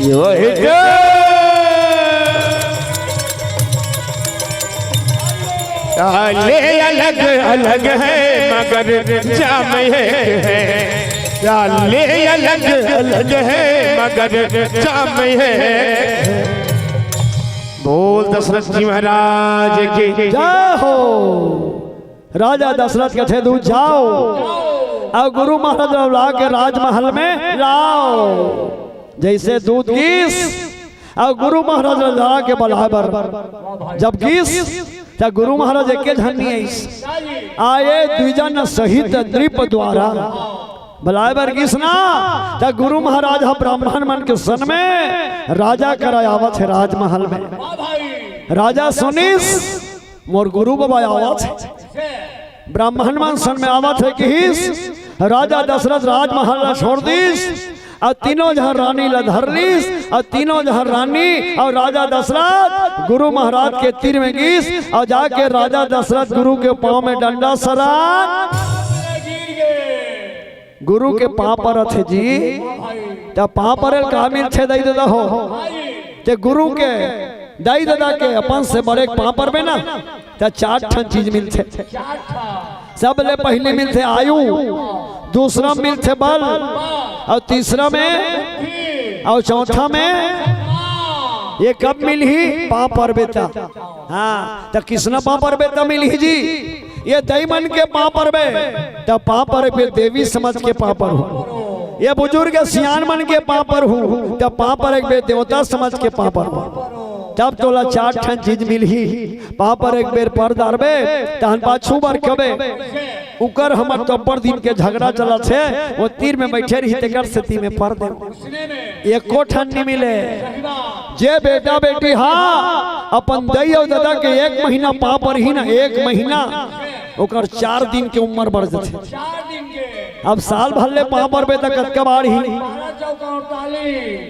यो हे जो प्याले अलग अलग हे मगर जाम एक हे। प्याले अलग अलग है मगर जाम है। बोल दशरथ जी महाराज की। जय हो। राजा दशरथ कथे, "दूध जाओ और गुरु महाराज ला के राजमहल में लाओ।" जैसे दूध गीस और गुरु महाराज ला के बलाए बर जब गीस, त गुरु महाराज एके झन नहीं आइस, आए द्विजन सहित नृप द्वारा। बलाए बर गीस ना, त गुरु महाराज ह ब्राह्मण मन के सन में राजा करा आवत हे राजमहल में। राजा सुनिस, मोर गुरु बाबा आवत हे। ब्राह्मण मन सन में आवत हे किहिस। राजा दशरथ राजमहल ला छोड़ दिस, अउ तीनों झन रानी ला धर लिस, अउ तीनों झन रानी अउ राजा दशरथ गुरु महाराज के तीर में गीस, अउ जाके राजा दशरथ गुरु के पाँव में डंडा सरक। गुरु के पाँव परत हे जी, त पाँव परे ल का मिलथे दई ददा हो? ते गुरु के, दई ददा के अपन से बड़े के पाँव परबे ना, त चार ठन चीज मिलथे। सबले पहिली मिलथे आयु, दूसरा मिलथे बल, अउ तीसरा में, अउ चौथा में, ये कब मिलही? पाँव परबे त। हाँ, त किसना पाँव परबे त मिलही जी? ये दई मन के पाँव परबे, त पाँव परबे देवी समझ के पाँव परहू। ये बुजुर्ग सियान मन के पाँव परहू, त पाँव परबे देवता समझ के पाँव परहू। तब तोला चार ठन चीज मिलही। पाँव पर एक बेर पर डारबे, तहन पाछू बर कबे, उकर हमर तो अब्बड़ दिन के झगड़ा चलत हे, वो तीर में बैठे रही, तेकर सेती में पर दे। एको ठन नि मिले। जे बेटा बेटी हा अपन दई अउ ददा के एक महीना पाँव परही ना, एक महीना, ओकर चार दिन के उम्र बढ़ जथे। अब साल भर ले पाँव परबे त कतका बाढ़ही?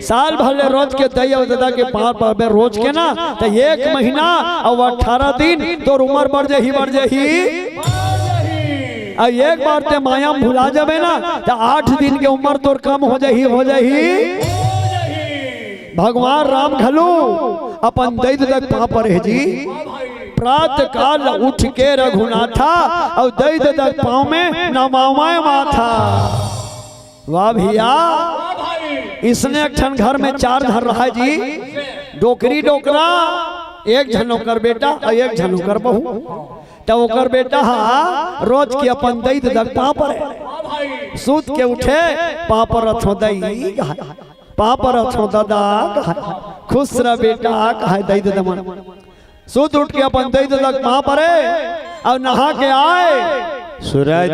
साल भर ले रोज के दई अउ ददा के पाँव परबे रोज के ना, त एक महीना अउ अठारह दिन तोर उम्र बढ़ जाही, बढ़ जाही। अउ एक बार ते माया म भुला जाबे ना, त आठ दिन के उम्र तोर कम हो जाही, हो जाही। भगवान राम घलो अपन दई ददा के पाँव परे जी। प्रात काल उठ के रघुनाथा, अउ दई ददा के पाँव में नमावय माथा। वाह भैया, इसने एक ठन घर में चार झन रहय जी, डोकरी डोकरा, एक झन ओकर बेटा अउ एक झन ओकर बहू। त ओकर बेटा हा रोज के अपन दई ददा के पाँव परे, सुत के उठे, पाँव परत हों दई, पाँव परत हों ददा, खुश रह बेटा, कहय दई ददा मन। सुत उठ के अपन दई ददा के पाँव परे अउ नहा के आय। सूरज,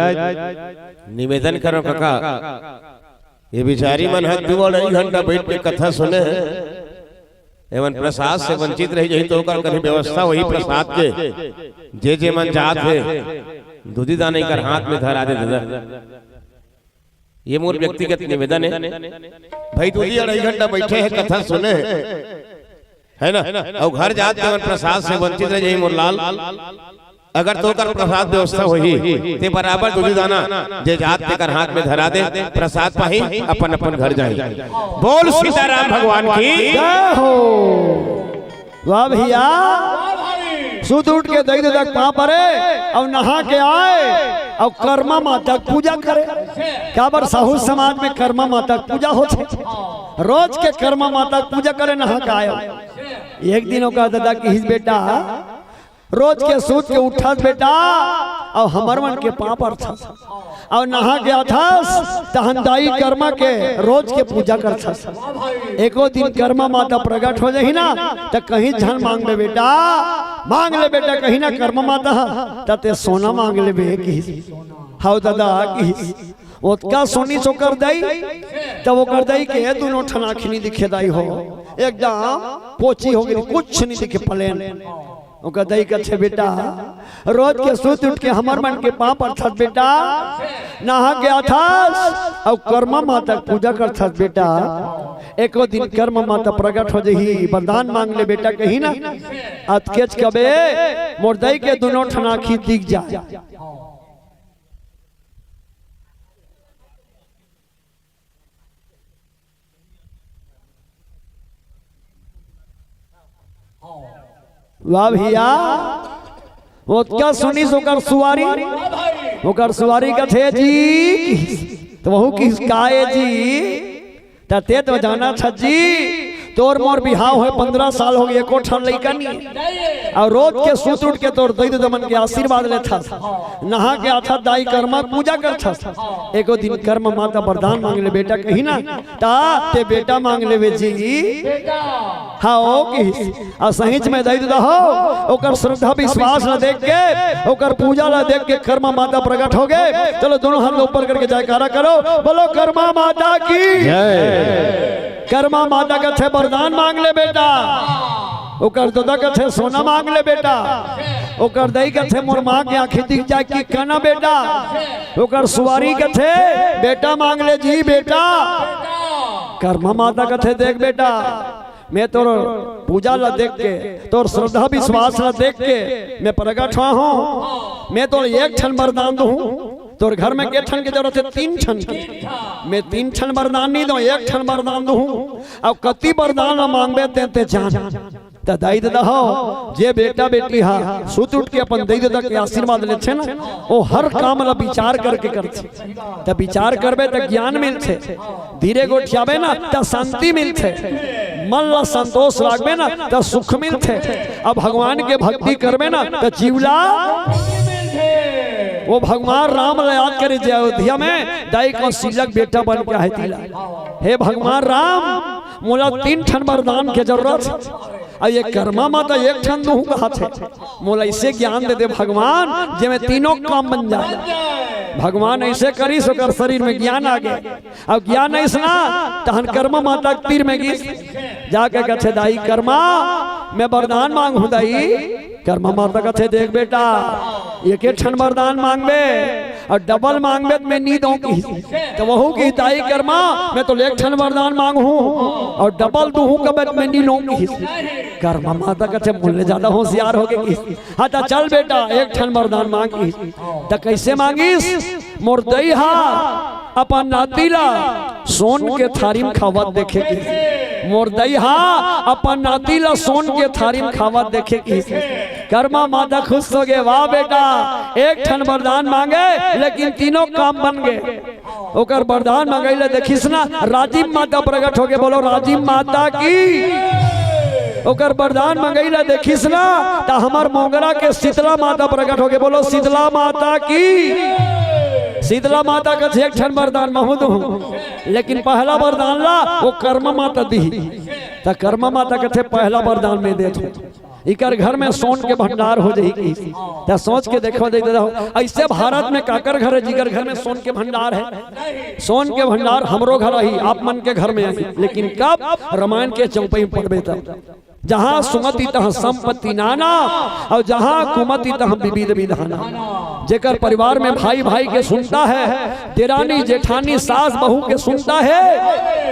निवेदन करों कका, ये बिचारी मन ह दू अढ़ाई घंटा बइठ के कथा सुने हे, एमन प्रसाद से वंचित रहि जाही त ओकर कहीं व्यवस्था होही प्रसाद के। जे जे मन जात हे, दूधी दाना एकर हाथ में धरा दे ददा। ये मोर व्यक्तिगत निवेदन हे। भाई दूधी अढ़ाई घंटा बइठे हे, कथा सुने हे, है ना? अउ घर जात के मन प्रसाद से वंचित रहि जाही मोर लाल। अगर तोकर प्रसाद व्यवस्था होही, ते बराबर दूधी दाना जे जात तेकर हाथ में धरा दे, प्रसाद पाही, अपन अपन घर जाही। बोल सीताराम भगवान की। जय हो। वाह भैया, सुत उठ के दई ददा के पाँव परे अउ नहा के आय अउ कर्मा माता के पूजा करे। काबर साहू समाज में कर्मा माता के पूजा होथे, रोज के कर्मा माता के पूजा करे नहा के आय। एक दिन ओकर ददा किहिस, बेटा, रोज के सुत के उठस बेटा, अउ हमर मन के पाँव परथस, अउ नहा के आथस, तहन दाई कर्मा के रोज के पूजा करथस। एको दिन कर्मा माता प्रगट हो जाही ना, त कहीं झन मांग ले बेटा, मांग ले बेटा, कहीं ना कर्मा माता ह, त ते सोना मांग लेबे किहिस। हव ददा किहिस। ओतका सुनिस ओकर दई, तब ओकर दई के दुनों ठन आँखी नि दिखे दाई हो, एकदम पोची हो गे, कुछ नि दिखे, प्लेन। ओकर दई कथे, बेटा, रोज के सुत उठ के हमर मन के पाँव परथस बेटा, नहा के आथस अउ कर्मा माता के पूजा करथस बेटा, एको दिन कर्मा माता प्रगट हो जाही, वरदान मांग ले बेटा कहीं ना। अतकेच कबे मोर दई के दुनों ठन आँखी दिख जाय। वाह भैया, ओतका सुनिस ओकर सुवारी, ओकर सुवारी कथे जी, त वहू किहिस, "काय जी, त तें तो जानथस जी, तोर मोर बिहाव होय पंद्रह साल होगे, एको ठन लइका नइ हे। अउ रोज के सुत उठ के तोर दई ददा मन के आशीर्वाद लेथस, नहा के आथस दाई कर्मा पूजा करथस, एको दिन कर्मा माता वरदान मांग ले बेटा कहिस ना, त तें बेटा मांग लेबे जी।" हाँ, ओ किहिस। अउ सहीच में दई ददा हो, ओकर श्रद्धा विश्वास ला देख के, ओकर पूजा ला देख के कर्मा माता प्रकट होगे। चलो दोनों हाथ ला ऊपर करके जयकारा करो, बोलो कर्मा माता की। जय। कर्मा माता कथे वरदान मांग ले बेटा, ओकर ददा कथे सोना मांग ले बेटा, ओकर दई कथे मोर माँ के आँखी दिख जाय कि कना बेटा, ओकर सुवारी कथे बेटा मांग ले जी बेटा। कर्मा माता कथे देख बेटा, मैं तोर पूजा ला देख के, तोर श्रद्धा विश्वास ला देख के मैं प्रकट होय हँव। मैं तोला एक ठन वरदान दूहूँ। तोर घर में के ठन के जरूरत हे? तीन ठन के। मैं तीन ठन वरदान नइ दूँ, एक ठन वरदान दूहूँ। अउ कति वरदान ला मांगबे तें, तें जान। त दई ददा हो, जे बेटा बेटी हा सुत उठ के अपन दई ददा के आशीर्वाद लेथे ना, ओ हर काम ला विचार करके करथे। त विचार करबे त ज्ञान मिलथे, धीरे गोठियाबे ना त शांति मिलथे, मन ला संतोष राखबे ना त सुख मिलथे। अब भगवान के भक्ति करबे ना त जीव ला, ओ भगवान राम ला याद करे जे अयोध्या में दाई कौशिल्या के बेटा बन के आहे तिला, "हे भगवान राम, मोला तीन ठन वरदान के जरूरत हे, अउ ये कर्मा माता एक ठन दूहूँ कहत हे।" मोला अइसे ज्ञान दे दे भगवान, जेमे तीनों काम बन जाय। भगवान अइसे करिस, ओकर शरीर में ज्ञान आ गे। अब ज्ञान अइस ना, तहन कर्मा माता के तीर में गिस, जाके कथे, "दाई कर्मा, मैं वरदान मांगहूँ दाई।" कर्मा माता कथे, "देख बेटा, एके ठन वरदान मांगबे, अउ डबल मांगबे त मैं नइ दँव," किहिस। त वहू किहिस, "दाई कर्मा, मैं तोला एक ठन वरदान मांगहूँ, अउ डबल दूहूँ कबे त मैं नइ लूँ," किहिस। कर्मा माता कथे, "मोर ले जादा होशियार होगे," किहिस। "हाँ, त चल बेटा, एक ठन वरदान मांग," किहिस। त कइसे मांगिस? "मोर दई हा अपन नाती ला सोन के थारी म खावत देखे," किहिस। "मोर दई हा अपन नाती ला सोन के थारी म खावत देखे," किहिस। कर्मा माता खुश होगे, "वाह बेटा, एक ठन वरदान मांगे, लेकिन तीनों काम बन गे।" ओकर वरदान मंगई ला देखिस ना, राजिम माता प्रकट होगे। बोलो, राजिम माता की। ओकर वरदान मंगई ला देखिस ना, त हमर मोंगरा के शीतला माता प्रकट होगे। बोलो, शीतला माता की। शीतला माता कथे, "एक ठन वरदान महूँ दूहूँ, लेकिन पहला वरदान ला ओ कर्मा माता दिही।" त कर्मा माता कथे, "पहला वरदान मैं देत हँव।" इकर घर में सोन के भंडार हो जाही कि। त सोच के देखो, देख, देखो, अइसे भारत में काकर घर हे, जिकर घर में सोन के भंडार हे? सोन के भंडार हमरो घर आही, आप मन के घर में आही, लेकिन कब? रामायण के चौपाई में पढ़बे तब। "जहाँ सुमति तहाँ संपत्ति नाना, अउ जहाँ कुमति तहाँ विविध विधाना।" जेकर परिवार में भाई भाई के सुनता हे, देरानी जेठानी सास बहू के सुनता हे,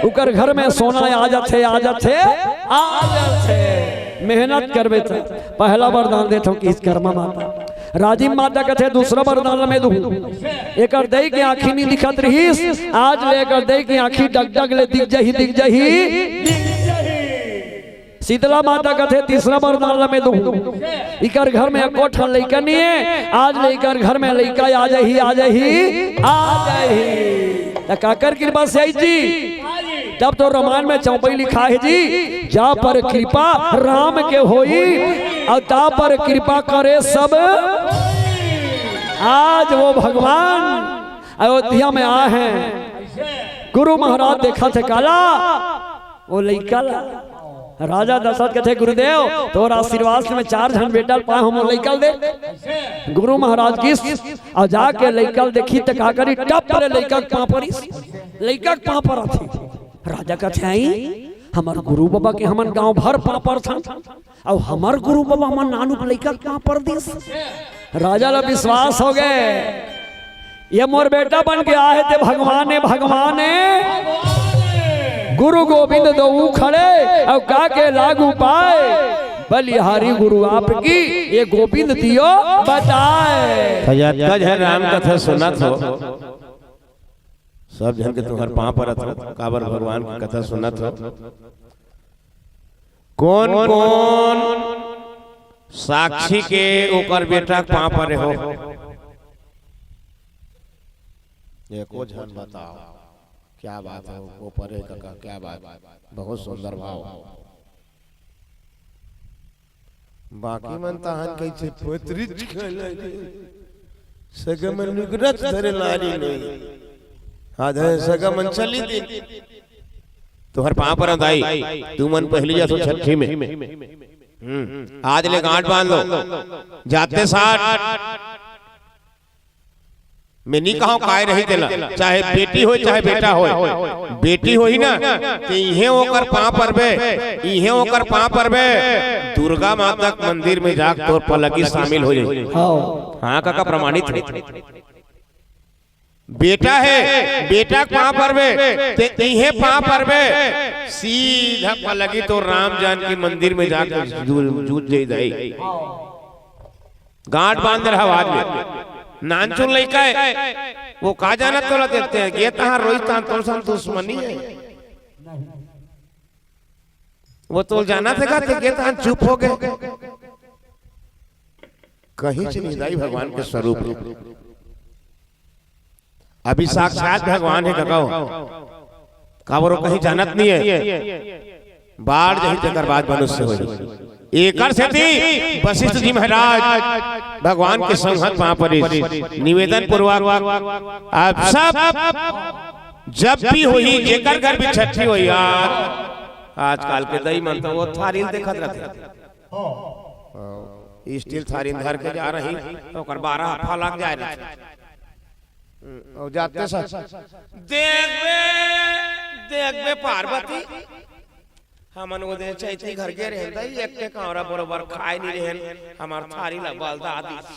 उकर घर में सोना आ जाथे, आ जाथे, आ जाथे। मेहनत करबे त। पहला वरदान देत हँव किहिस कर्मा माता। राजिम माता कथे, "दूसरा वरदान ल मैं दूहूँ।" एकर दई के आँखी नइ दिखत रिहिस, आज ले एकर दई के आँखी डगडग ले दिख जाही, दिख जाही। शीतला माता कथे, "तीसरा वरदान ल मैं दूहूँ।" इकर घर में एको ठन लइका नइ हे, आज ले इकर घर में लइका आ जाही, आ जाही, आ जाही। त काकर कृपा से आई जी? तब तो रामायण में चौपाई लिखा हे जी, "जा पर कृपा राम के होई, अउ ता पर कृपा करे सब।" आज वो भगवान अयोध्या में आए हे। गुरु महाराज देखथे काला, वो लइका ला। राजा दशरथ कथे, "गुरुदेव, तोर आशीर्वाद से मैं चार झन बेटा ल पाए हँव, मोर लइका ल दे।" गुरु महाराज गिस अउ जाके लइका ल देखिस त का करिस, टप ले लइका के पाँव परिस। लइका के पाँव परत हे। राजा कथे, "आई, हमर गुरु बाबा के हमन गाँव भर पाँव परथन, अउ हमर गुरु बाबा हमर नानू के लइका के पाँव पर दिस।" राजा ला विश्वास होगे, "ये मोर बेटा बन के आहे ते भगवान हे, भगवान हे।" गुरु गोविंद दोऊ खड़े, अउ का के लागू पाए, "बलिहारी गुरु आपकी, ये गोविंद दियो बताए।" त जतका झन राम कथा सुनत हो, सब झन के तुँहर पाँव परत हँव, काबर भगवान के कथा सुनत हँव। कोन कोन साक्षी के ओकर बेटा के पाँव परे हो? एको झन बताओ। क्या बात है वो परे कका, क्या बात। बहुत सुंदर भाव। बाकी मन तहन कइसे पतरिच खेले रे। सगा मन नुकरत धरे लारी नहीं। आधे सगा मन चली दिन। तुहर पाँव परंव दाई, तुमन पहिली जाथो छट्ठी में। हम्म, आज ले गांठ बांध लो। जाते साथ मैं नी कहंव काय रही तेला, चाहे बेटी होय, चाहे बेटा होय, बेटी होही ना, त इहें ओकर पाँव परबे, इहें ओकर पाँव परबे, दुर्गा माता के मंदिर में जाके तोर पलगी शामिल हो जाही। हाँ। हाँ कका, प्रमाणित हे। बेटा हे, बेटा के पाँव परबे, त इहें पाँव परबे, सीधा पलगी तोर राम जानकी मंदिर में जाके जू-, जूझ जाही दाई। गांठ बांध रहा आदमी। नानचुन लइका हे, वो का जानत तोला देखते हैं, गे तहां रोई तहां तोर संग दुश्मनी हे। वो तोला जानत हे का, ते गे तहां चुप हो गे। कहीं से नहीं दाई भगवान के स्वरूप हे। अभी साक्षात भगवान हे कका हो। काबर ओ कहीं जानत नहीं हे। बाढ़ जही तेकर बाद मनुष्य होही। एकर सेती वशिष्ठ जी महाराज भगवान के संघत पाँव परिस। निवेदन पूर्वक आप सब जब भी होही, जेकर घर भी छट्ठी होही यार, आजकल के दाई मन तो वो थारी ल देखत रहिथे। हाँ, स्टील थारी धर के जा रही, तो ओकर बारह हफ्फा लग जाय रहिथे। अउ जाते सा, देखबे, देखबे पार्वती, हमन ओ दे चैती घर गे रहेन, त एक के कांवरा बरोबर खाय नी रहेन, हमर थारी ला बलदा दिस।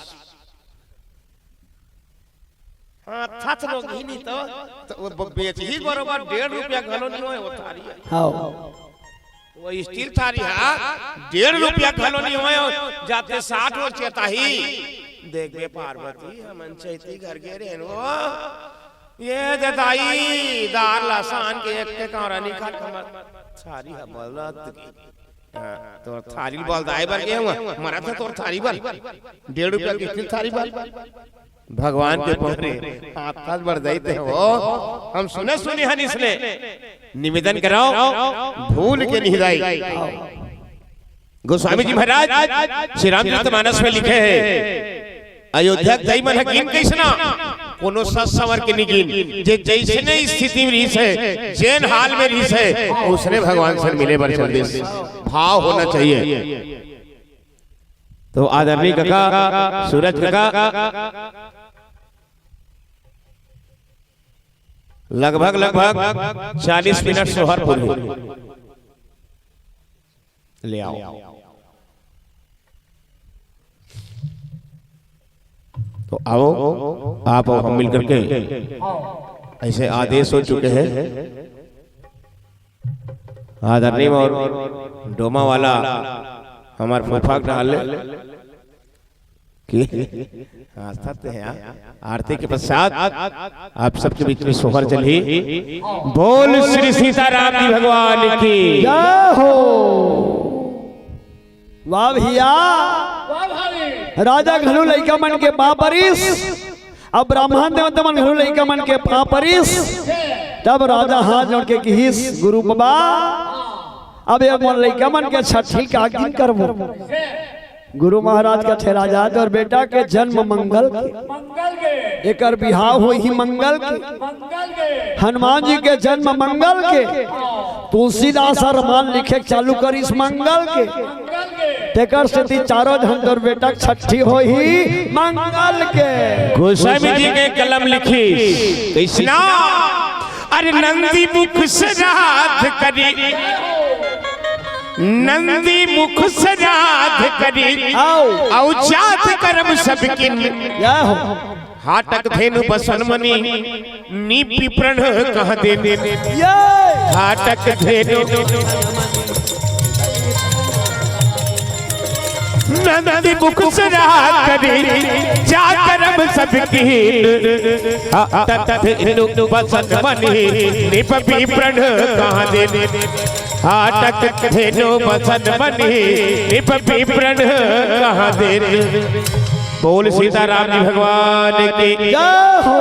हाँ, थथ लोग ही नी तो, तो वो ब-, बेचही बरोबर डेढ़ रुपया घलो नी होय वो थारी। हाँ। वो स्टील थारी हा, डेढ़ रुपया घलो नी होय, जाते साठ हो चेताही। देखबे पार्वती, हमन चैती घर गे रहेन वो। ये दे दाई, दार ला सान के एक के कांवरा नी खात हमर थारी हा बलदा दिस। हाँ, तोर थारी ल बलदाय बर गे हंव, मरत हंव तोर थारी बर। डेढ़ रुपया के स्टील थारी बर। भगवान के पहरे हाथ हाथ बढ़ जाते हो। हम सुने सुने हन इसने निवेदन करंव, भूल के नहीं दाई। गोस्वामी जी महाराज श्री रामचरित मानस में लिखे हे, अयोध्या के दाई मन ह गिन कइसना, कोनो सस संवर के नी गिन, जे जइसने स्थिति में रिहिस हे, जेन हाल में रिहिस हे, उसने भगवान से मिले बर चल दिस। भाव होना चाहिए। तो आदरणीय कका, सूरज कका, लगभग, लगभग चालीस मिनट सोहर पूरी। ले आओ। तो आओ, आप और हम मिलकर के ऐसे आदेश हो चुके हैं। आदरणीय और डोमा वाला हमार फूफा के डाल ले। कि हाँ, सत्य है, हाँ। आरती के पश्चात आप सबके बीच में सोहर चलही। बोल श्री सीताराम जी भगवान की। जय हो। वाह भैया। राजा घलो लइका मन के पाँव परिस, अब ब्राह्मण देवता मन घलो लइका मन के पाँव परिस। तब राजा हाथ जोड़ के किहिस, गुरु बाबा, अब ये मोर लइका मन के छट्ठी का दिन करबो। गुरु महाराज कथे, राजा, तोर बेटा के जन्म मंगल के, मंगल के। एकर बिहाव होही मंगल के, मंगल के। हनुमान जी के जन्म मंगल के। तुलसीदास ह रामायण लिखे के चालू करिस मंगल के। मंगल के। तेकर सेती चारों झन तोर बेटा के छट्ठी होही मंगल के। गोस्वामी जी के कलम लिखिस कइसना, अरे नंदी मुख श्राद्ध करी, नंदी मुख श्राद्ध करी, आओ। अउ जात कर्म सब कीन। जय हो। हाटक धेनु बसन मनी, नीपि प्रण कह देन। ये। हाटक धेनु नंदी मुख श्राद्ध करी, जात कर्म सब कीन। हाटक धेनु बसन मनी, नीपि प्रण कह देन। हाटक धेनु बसन मनी, नीपि प्रण कह देन। बोल सीताराम जी भगवान की। जय हो।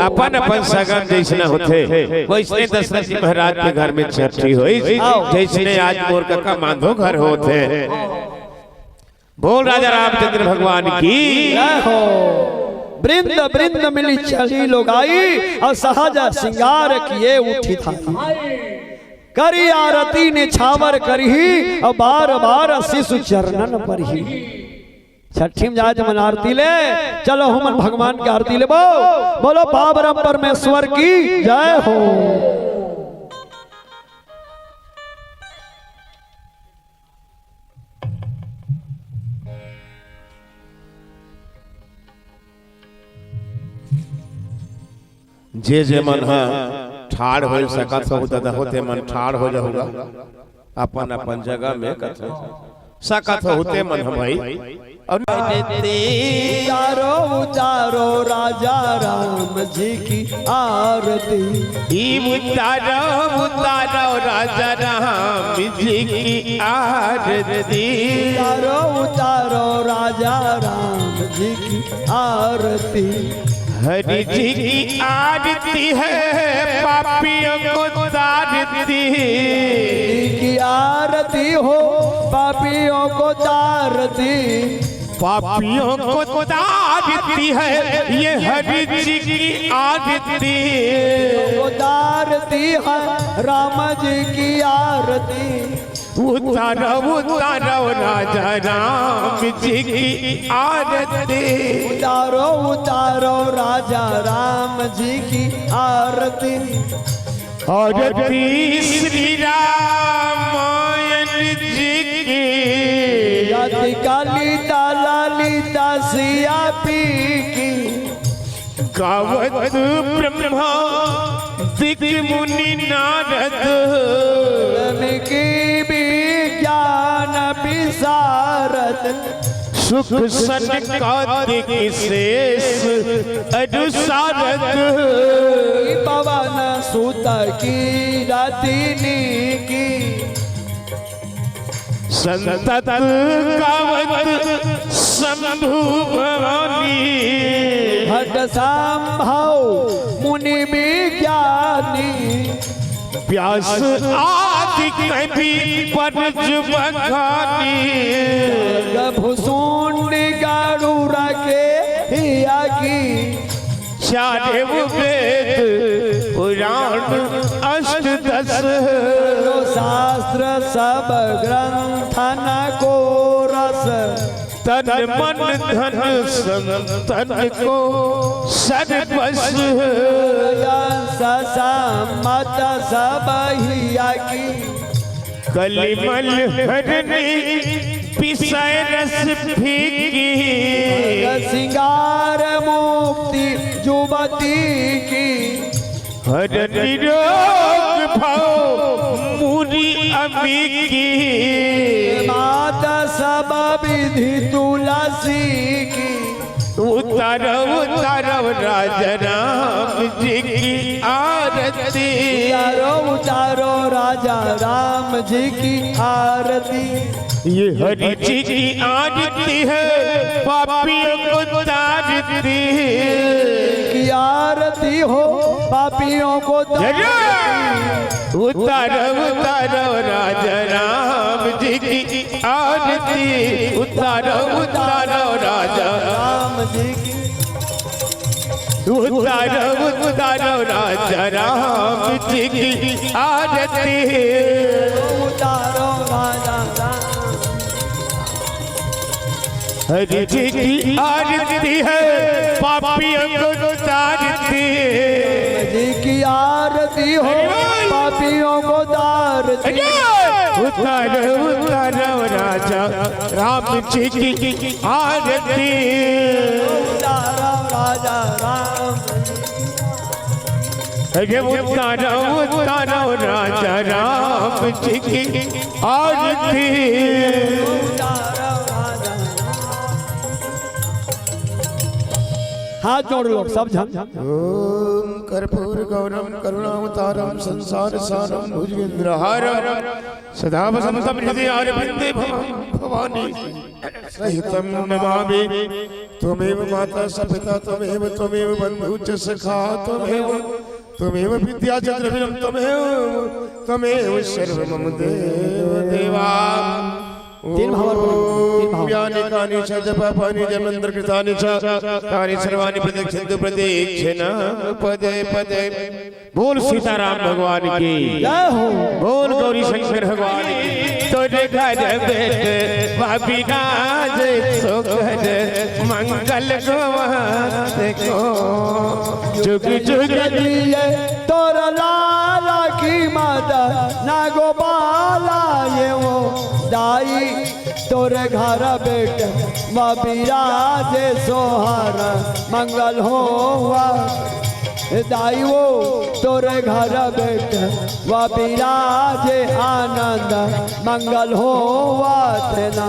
अपन अपन सगन जइसने होथे, वइसने दशरथ जी महाराज के घर में छठी होइस। आओ। जइसने आज मोर कका माधो घर होथे। बोल राजा रामचंद्र भगवान की। जय हो। बृंद बृंद मिली चढ़ी लुगाई, अउ सहज सिंगार किए उठी थाई। करी आरती निछावर करही, अउ बार बार शिशु चरणन परही। छठी में जात मन आरती ले, चलो हमन भगवान के आरती लेबो। बोलो पावरम परमेश्वर की जय हो। जे जे मन ह ठाढ़ हो सकत हो, ददा हो, ते मन ठाढ़ हो जाहू गा अपन अपन जगह में, कथे सकत हो ते मन ह भाई। अउ उतारो उतारो राजा राम जी की आरती। ई उतारो उतारो राजा राम जी की आरती। उतारो उतारो राजा राम जी की आरती। हरि जी की आरती है, पापियों को तारती। की आरती हो, पापियों को तारती। पापियों को तारती है ये हरि जी की आरती। को तारती है राम जी की आरती। उतारो उतारो राजा राम जी की आरती। उतारो उतारो राजा राम जी की आरती। आरती श्री रामायण जी की। आरती कालिता लालिता सिया पी की। गावत ब्रह्मा दिक मुनि नारद। की विज्ञान विशारद। सुख सनकादिक शेष अनुसारद। पवन सुत की रतिनी की। संतत गावत शंभु भवानी। भट संभव मुनि विज्ञानी। व्यास आदि कवि ब्रज बखानी। भुसुंड गरुड़ के हिया की। चारे वेद पुराण अष्ट दस। शास्त्र सब ग्रंथन को रस। तन मन धन संतन को सर्वस। यश सम्मत सब हिया की। कलिमल हरनी पिसै रस फीकी। श्रृंगार मुक्ति जुवती की। हर निरोग भव मुनि अमी की। मात सब विधि तुलसी की। उतारो उतारो राजा राम जी की आरती। उतारो उतारो राजा राम जी की आरती। ये हरि जी की आरती है, पापियों को तारती। की आरती हो, पापियों को तारती। उतारो उतारो राजा राम जी की आरती। उतारो उतारो राजा राम जी की। उतारो उतारो राजा राम जी की आरती। उतारो राजा राम। हरि जी की आरती है, पापियों को तारती। जी की आरती हो, पापियों को तारती। उतारो उतारो राजा राम जी की आरती। उतारो राजा राम। अरे उतारो उतारो राजा राम जी की आरती। हाथ जोड़ लो सब झन। ओम कर्पूर गौरम करुणावतारम संसार सारम भुजगेंद्रहारम सदा वसंतम हृदयारविंदे भवानी सहितम नमामि। त्वमेव माता स पिता त्वमेव त्वमेव बंधु च सखा त्वमेव त्वमेव विद्या च द्रविणम त्वमेव त्वमेव सर्व मम देव देवा। तीन भाव अर्पण, तीन भाव। ओम यानि कानि च जपापानि जन्मांतरकृतानि च तानि सर्वाणि प्रदक्षिंतु प्रदक्षिणा पदे पदे। बोल सीताराम भगवान की। जय हो। बोल गौरी शंकर भगवान की। तोरे घर बेटवा बिराजे सो कर मंगल गवात को। जुग जुग जिए तोर लाला की मदन गोपाला ये वो दाई तोर घर बेटवा बिराजे सोहर मंगल होवा। दाई वो तोर घर बेटवा बिराजे आनंद मंगल होवा तेना।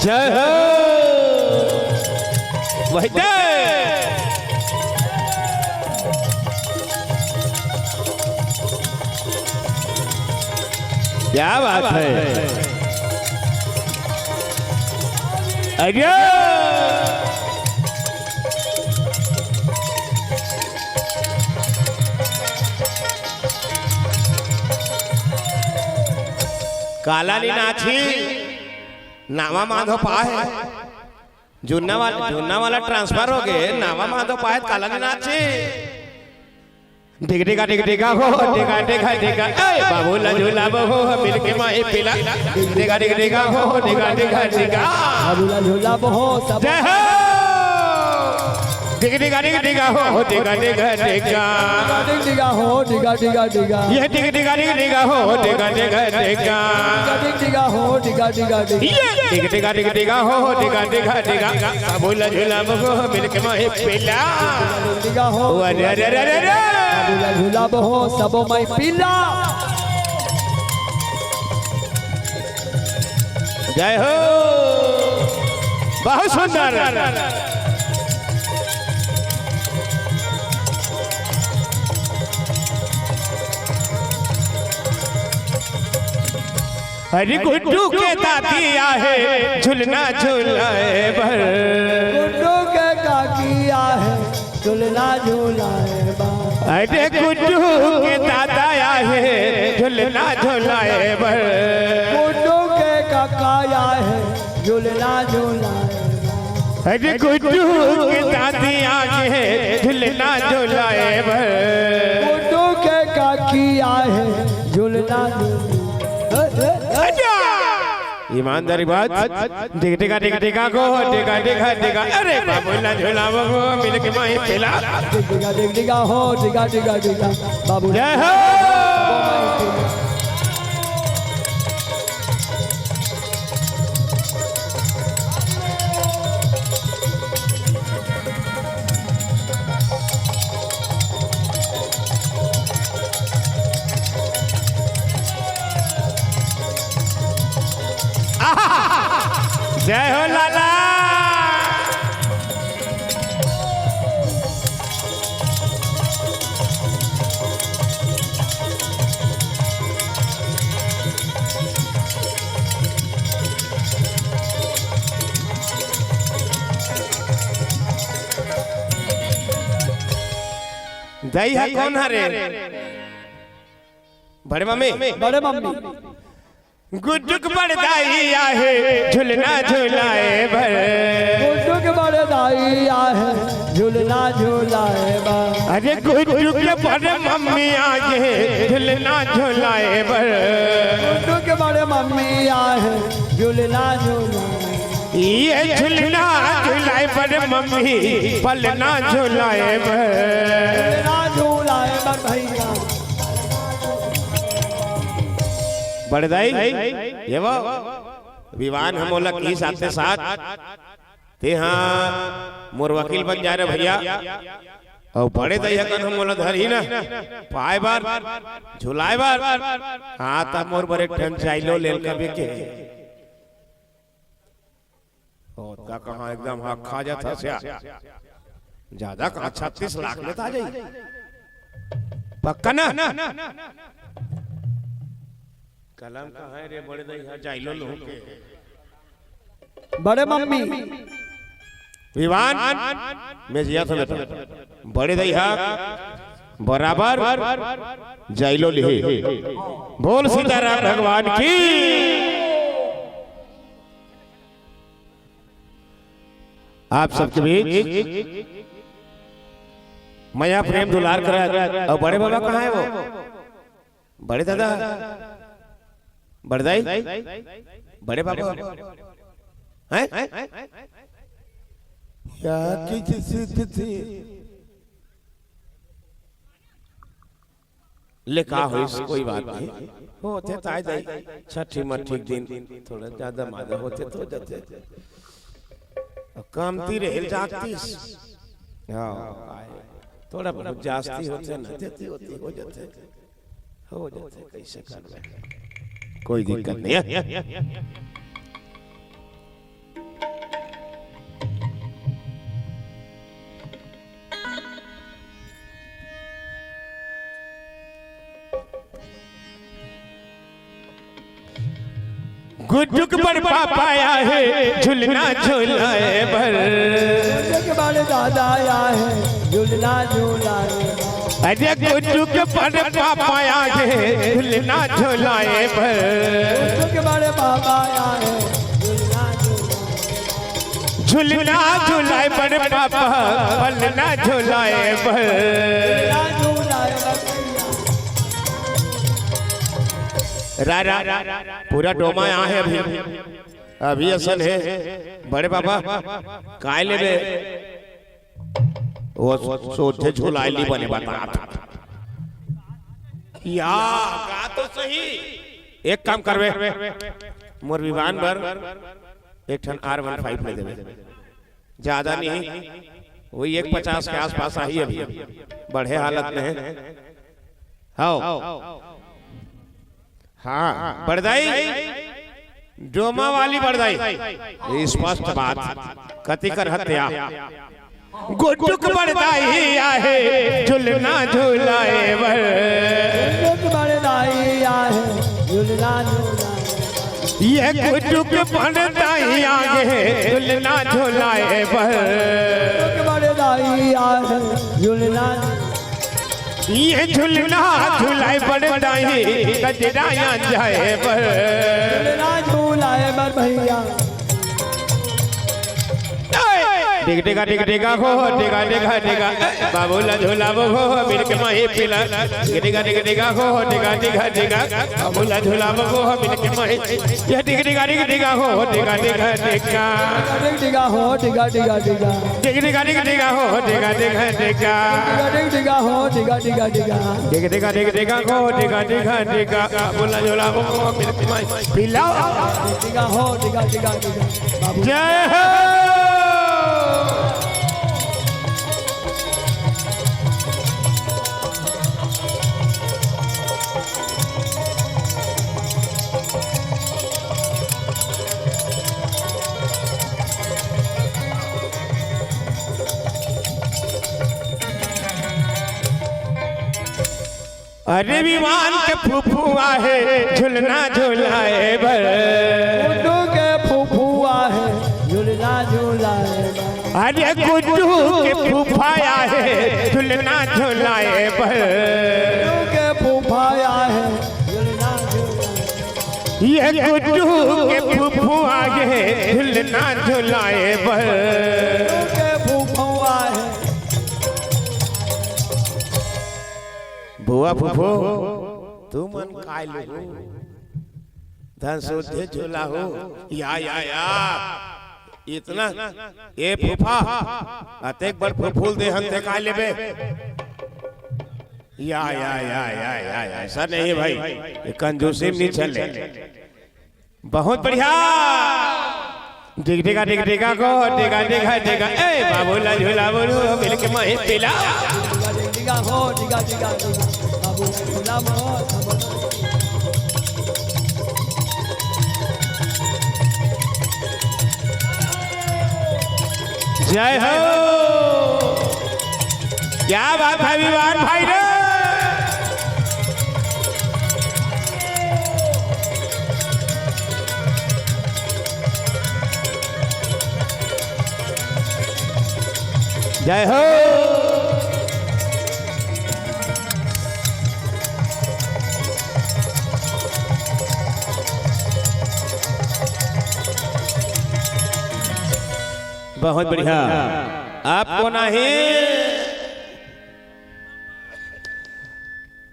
जय हो। वही जय। क्या बात है। अरे काला नी नाची, नावा माधो पाहे। जुन्ना वाला, जुन्ना वाला ट्रांसफर हो गए, नावा माधो पाहे काला नी नाची। डिग डिगा डिग डिगा हो, डिगा डिगा डिगा, ए, बाबू ला झूला बहो, मिलके माई पिला। डिगा डिग डिगा हो, डिगा डिगा डिगा। बाबू ला झूला बहो, सब जय हो। डिग डिगा डिग डिगा हो, डिगा डिगा डिगा। डिग डिगा हो, डिगा डिगा डिगा। ये डिग डिगा डिग डिगा हो, डिगा डिगा डिगा। डिग डिगा हो, डिगा डिगा डिगा। ये डिग डिगा डिग डिगा हो, डिगा डिगा डिगा। बाबू ला झूला बहो, मिलके माई पिला। डिगा हो। अरे, अरे, अरे, अरे, अरे। झूला, झूला बहो, सबो माई पिला। जय हो। बहुत सुंदर। अरे गुड्डू के दादी आहे, झुलना झुलाए बर। गुड्डू के काकी आहे, झुलना झुलाए बर। अरे गुड्डू के दादा आहे, झुलना झुलाए बर। गुड्डू के काका आहे, झुलना झुलाए बर। अरे गुड्डू के दादी आगे, झुलना झुलाए बर। गुड्डू के काकी आहे, झुलना झुलाए बर। अच्छा। ईमानदारी बात। डिग डिगा डिग डिगा गो, डिगा डिगा डिगा। अरे बाबू ला झूला बहो, मिलके माई पिला। डिग डिगा डिग डिगा हो, डिगा डिगा डिगा। बाबू जय हो। जय हो लाला। दाई हा कोन हरे? बड़े मम्मी। बड़े मम्मी। गुड्डू के बड़े दाई आहे, झुलना झुलाए बर। गुड्डू के बड़े दाई आहे, झुलना झुलाए बर। अरे गुड्डू के बड़े मम्मी आगे, झुलना झुलाए बर। गुड्डू के बड़े मम्मी आहे, झुलना झुलाए। ये झुलना झुलाए बर मम्मी, पलना झुलाए बर। पलना झुलाए बर भैया। बड़े दाई, ये वो विवान हम ओला की साथे साथ, ते हाँ मोर वकील बन जा रे भैया। अउ बड़े दाई हकन हम ओला धरी ना, पाए बर, झुलाए बर। हाँ, त मोर बरे ठन चाइलो लेल कबे के। ओतका कहाँ, एकदम हक खा जात हस या। जादा कहाँ, छत्तीस लाख में त आ जाई। पक्का ना? कलम कहाँ हे रे बड़े दई, हाँ, जाइलो लोग के। बड़े मम्मी। विवान, मैं जिया था बेटा। बड़े दई हा, बराबर, जाइलो लिहे। बोल सीताराम भगवान की। आप सबके बीच मया प्रेम दुलार करा। अउ बड़े बाबा कहाँ हे वो? बड़े दादा, बड़दाई, बड़े बाबा, हैं? या की जैसे थे। ले का होइस, कोई बात नहीं। होथे ताई दाई, छठी मट्ठी के दिन थोड़ा जादा मादा होथे त हो जाथे। अउ कमती रहेल जातिस। हाँ, थोड़ा बहुत जास्ती होथे ना, देती होती हो जाथे। हो जाथे, कइसे करबे। कोई दिक्कत नहीं हे। गुड्डू के बड़ पापा आए हे झुलना झुलाए बर। गुड्डू के बड़ दादा आए हे झुलना झुलाए बर। अरे गुड्डू के बड़ पापा आए हे झुलना झुलाए बर। गुड्डू के बड़ पापा आए हे झुलना झुलाए बर। झुलना झुलाए बर पापा, पलना झुलाए बर। रा, रा, पूरा डोमा आए हे अभी, अभी असन हे। बड़े बाबा, काय लेबे? वो सोचे झुलाए ली बने बतात। या, का तो सही। एक काम करबे, मोर विवान बर एक ठन आर वन फाइव ले देबे। जादा नहीं, वही एक पचास के आसपास आही अभी, बढ़े हालत में हे। हाँ, हाँ, बड़दाई, डोमा वाली बड़दाई, ये स्पष्ट बात, कति कर हत्या। गुड्डू के बड़दाई आए हे झुलना झुलाए बर। गुड्डू के बड़दाई आए हे झुलना झुलाए। ये गुड्डू के बड़दाई आए हे झुलना झुलाए बर। गुड्डू के बड़दाई आए हे झुलना। ये झुलना झुलाए बड़दाई, गजरा आ जाए बर। झुलना झुलाए बर भैया। डिग डिगा डिग डिगा हो, डिगा डिगा डिगा, बाबू ला झुलाबो हो, मिलके माही पिला। डिग डिगा डिग डिगा हो, डिगा डिगा डिगा, बाबू ला झुलाबो हो, मिलके माही। ये डिग डिगा डिग डिगा हो, डिगा डिगा डिगा। डिग डिगा हो, डिगा डिगा डिगा। डिग डिगा डिग डिगा हो, डिगा डिगा डिगा। डिग डिगा हो, डिगा डिगा डिगा। डिग डिगा डिग डिगा हो, डिगा डिगा डिगा, बाबू ला झुलाबो हो, मिलके माही पिला। डिगा हो, डिगा डिगा डिगा। बाबू। जय हो। अरे विवान के फूफू आहे झुलना झुलाए बर। गुड्डू के फूफू आहे झुलना झुलाए बर। अरे गुड्डू के फूफा आहे झुलना झुलाए बर। गुड्डू के फूफा आहे झुलना झुलाए। ये गुड्डू के फूफू आहे झुलना झुलाए बर। गुड्डू के फूफू आहे। बुआ फूफू, तुमन काय लेहू? धन सोधे झोला हो। या, या, या। इतना, ए फूफा, अतेक बड़ फूफूल देहन ते काय लेबे? या, या, या, या, या, या, ऐसा नहीं भाई, ये कंजूसी नहीं चले। बहुत बढ़िया। डिग डिगा डिग डिगा को, डिगा डिगा डिगा, ए बाबू ला झूला बोलू, मिलके माही पिला। डिगा हो, डिगा डिगा डिगा, बाबू ला झूला मोर, बाबू। जय हो। क्या बात है विवान भाई रे। जय हो। बहुत बढ़िया। आपको नहीं,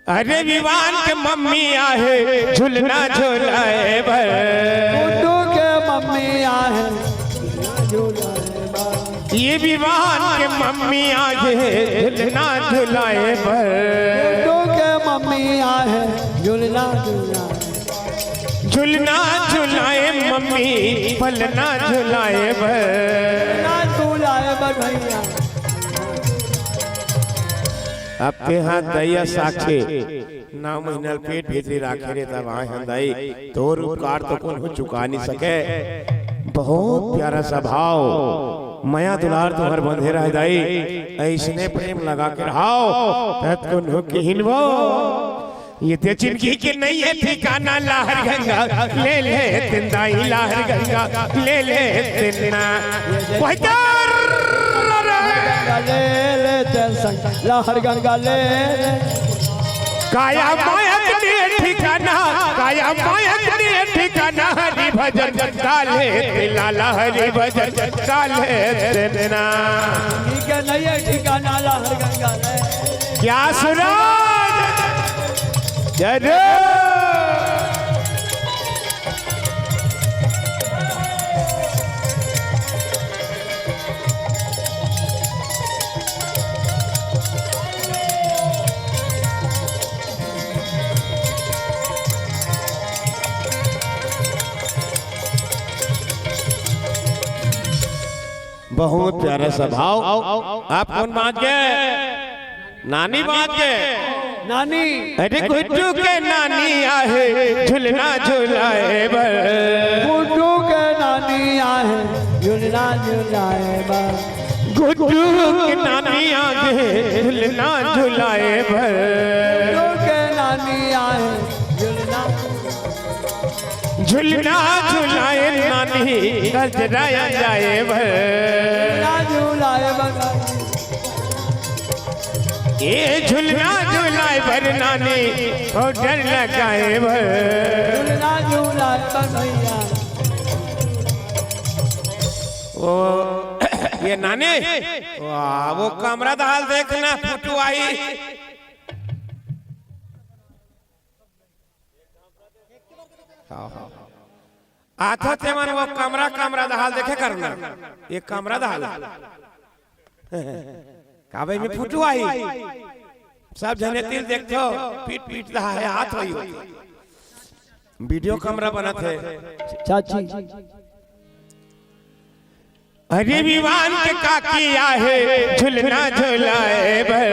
अरे विवान के मम्मी आहे झुलना झुलाए बर। गुड्डू के मम्मी आहे झुलना झुलाए बर। ये विवान के मम्मी आहे झुलना झुलाए बर। गुड्डू के मम्मी आहे झुलना झुलाए। झुलना झुलाए मम्मी, पलना झुलाए बर। ना झुलाए बर भैया। आपके हाथ दैया साखे, नौ महीना पेट भीतरी राखे रे, तब आए हन दाई। तोर उपकार तो कोनो चुका नहीं सके। बहुत प्यारा सा भाव, मया दुलार तुम्हार बंधे रहे दाई, ऐसने प्रेम लगा के रहाओ, तब कोनो किहिन वो। ये ते जिंदगी के नहीं है ठिकाना, लहर गंगा ले ले तिंदाई, लहर गंगा ले ले तिन्ना। वही तर ले ले तेन संग, लहर गंगा ले ले। काया मायक ने ठिकाना, काया मायक ने ठिकाना, हरि भजन काले तिला, हरि भजन काले तिन्ना। ठीक है, नहीं है ठिकाना, लहर गंगा ले। क्या सुराज! जरूर। बहुत प्यारा सा भाव। आप कौन बात के? नानी बात के। नानी। अरे गुड्डू के नानी आहे, झुलना झुलाए बर। गुड्डू के नानी आहे, झुलना झुलाए बर। गुड्डू के नानी आहे, झुलना झुलाए बर। गुड्डू के नानी आहे, झुलना झुलना झुलाए नानी, गजराया जाए बर। झुलना झुलाए बर। ये झुलना झुलाए बर नानी, पाउडर लगाए बर। झुलना झुलाए बर भैया। वो, ये नानी, वाह, वो कमरा दहाल देखना, फोटो आई। हाँ, हाँ, हाँ। आथा ते मन वो कमरा, कमरा दहाल देखे करना। ये कमरा दहाल। काबे में फोटो आई। सब जने तिल देखथो, पीट पीट दहा है, हाथ होई होती। वीडियो कमरा बनत है। चाची। अरे विवान के काकी आहे, झुलना झुलाए बर।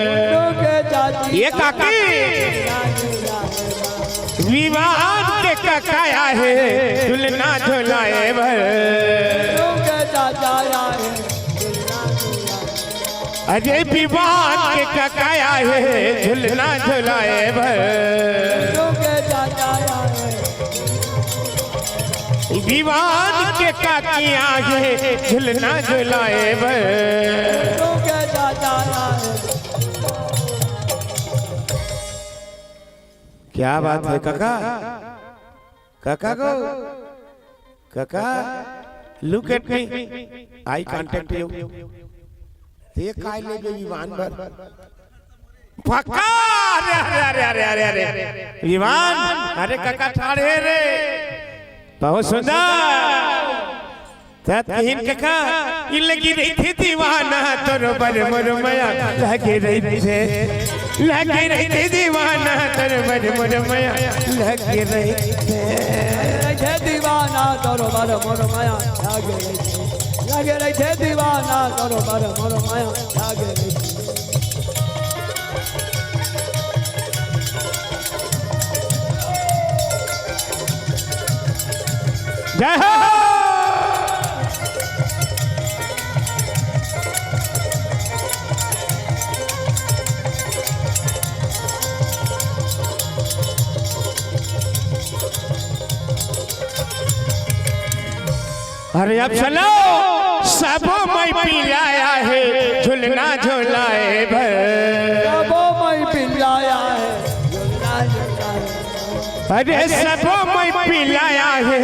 गुड्डू के चाची। ये काकी। विवान के काका आहे, झुलना झुलाए बर। गुड्डू के चाचा आहे, झुलना झुलाए। अरे विवान के काका आहे, झुलना झुलाए बर। गुड्डू के चाचा आहे। विवान के काकी आहे, झुलना झुलाए बर। गुड्डू के चाचा आहे। क्या बात है काका? काका गो, काका, look at me, I contact you। ते काय लेबे विवान बर? पक्का। अरे, अरे, अरे, विवान, अरे काका ठाढ़े रे, बहुत सुंदर। तत किहिन कका, ई लगे रहिथे दीवाना तोर बर मोर मया, लगे रहिथे, लगे रहिथे दीवाना तोर बर मोर मया, लगे रहिथे। लगे रहिथे दीवाना तोर बर मोर मया, लगे रहिथे, लगे रहिथे दीवाना तोर बर मोर मया, लगे रहिथे। जय हो। अरे अब सुनो, सबो मई पिलाया हे झुलना झुलाए बर। सबो मई पिलाया हे। अरे सबो मई पिलाया हे।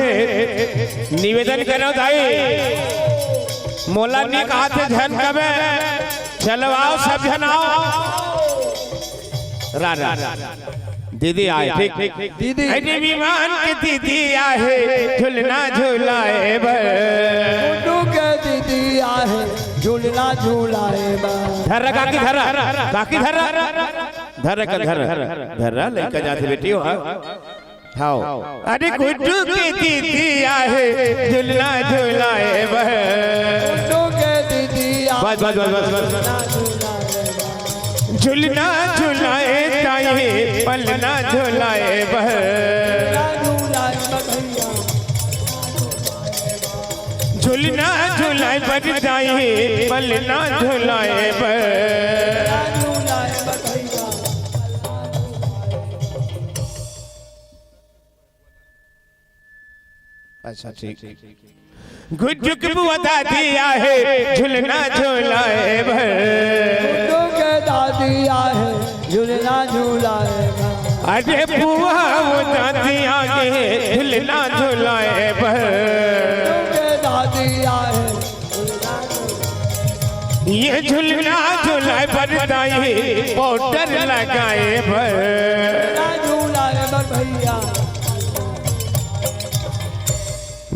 निवेदन करो दाई, मोला नी कहा थे झन कबे। चलो आओ, सब झन आओ। रा, रा, रा। दीदी आए, ठीक, ठीक। दीदी। अरे विमान के दीदी आहे, झुलना झुलाए बर। गुड्डू के दीदी आहे, झुलना झुलाए बर। धर काकी, धर, काकी, धर, धर का, धर, धर, लइका जाथे बेटी हो, हाँ। हाँ। अरे गुड्डू के दीदी आहे, झुलना झुलाए बर। गुड्डू के दीदी आहे। बस, बस, बस, बस, बस। झुलना झुलाए ताई, पलना झुलाए बर। झुलना झुलाए बर ताई, पलना झुलाए बर। अच्छा, ठीक। गुड्डू के बुआ दादी आहे, झुलना झुलाए बर। गुड्डू के दादी आहे, झुलना झुलाए बर। अरे बुआ वो दादी आगे, झुलना झुलाए बर। गुड्डू के दादी आहे, ये झुलना झुलाए बर दाई, पाउडर लगाए बर। झुलाए बर भैया।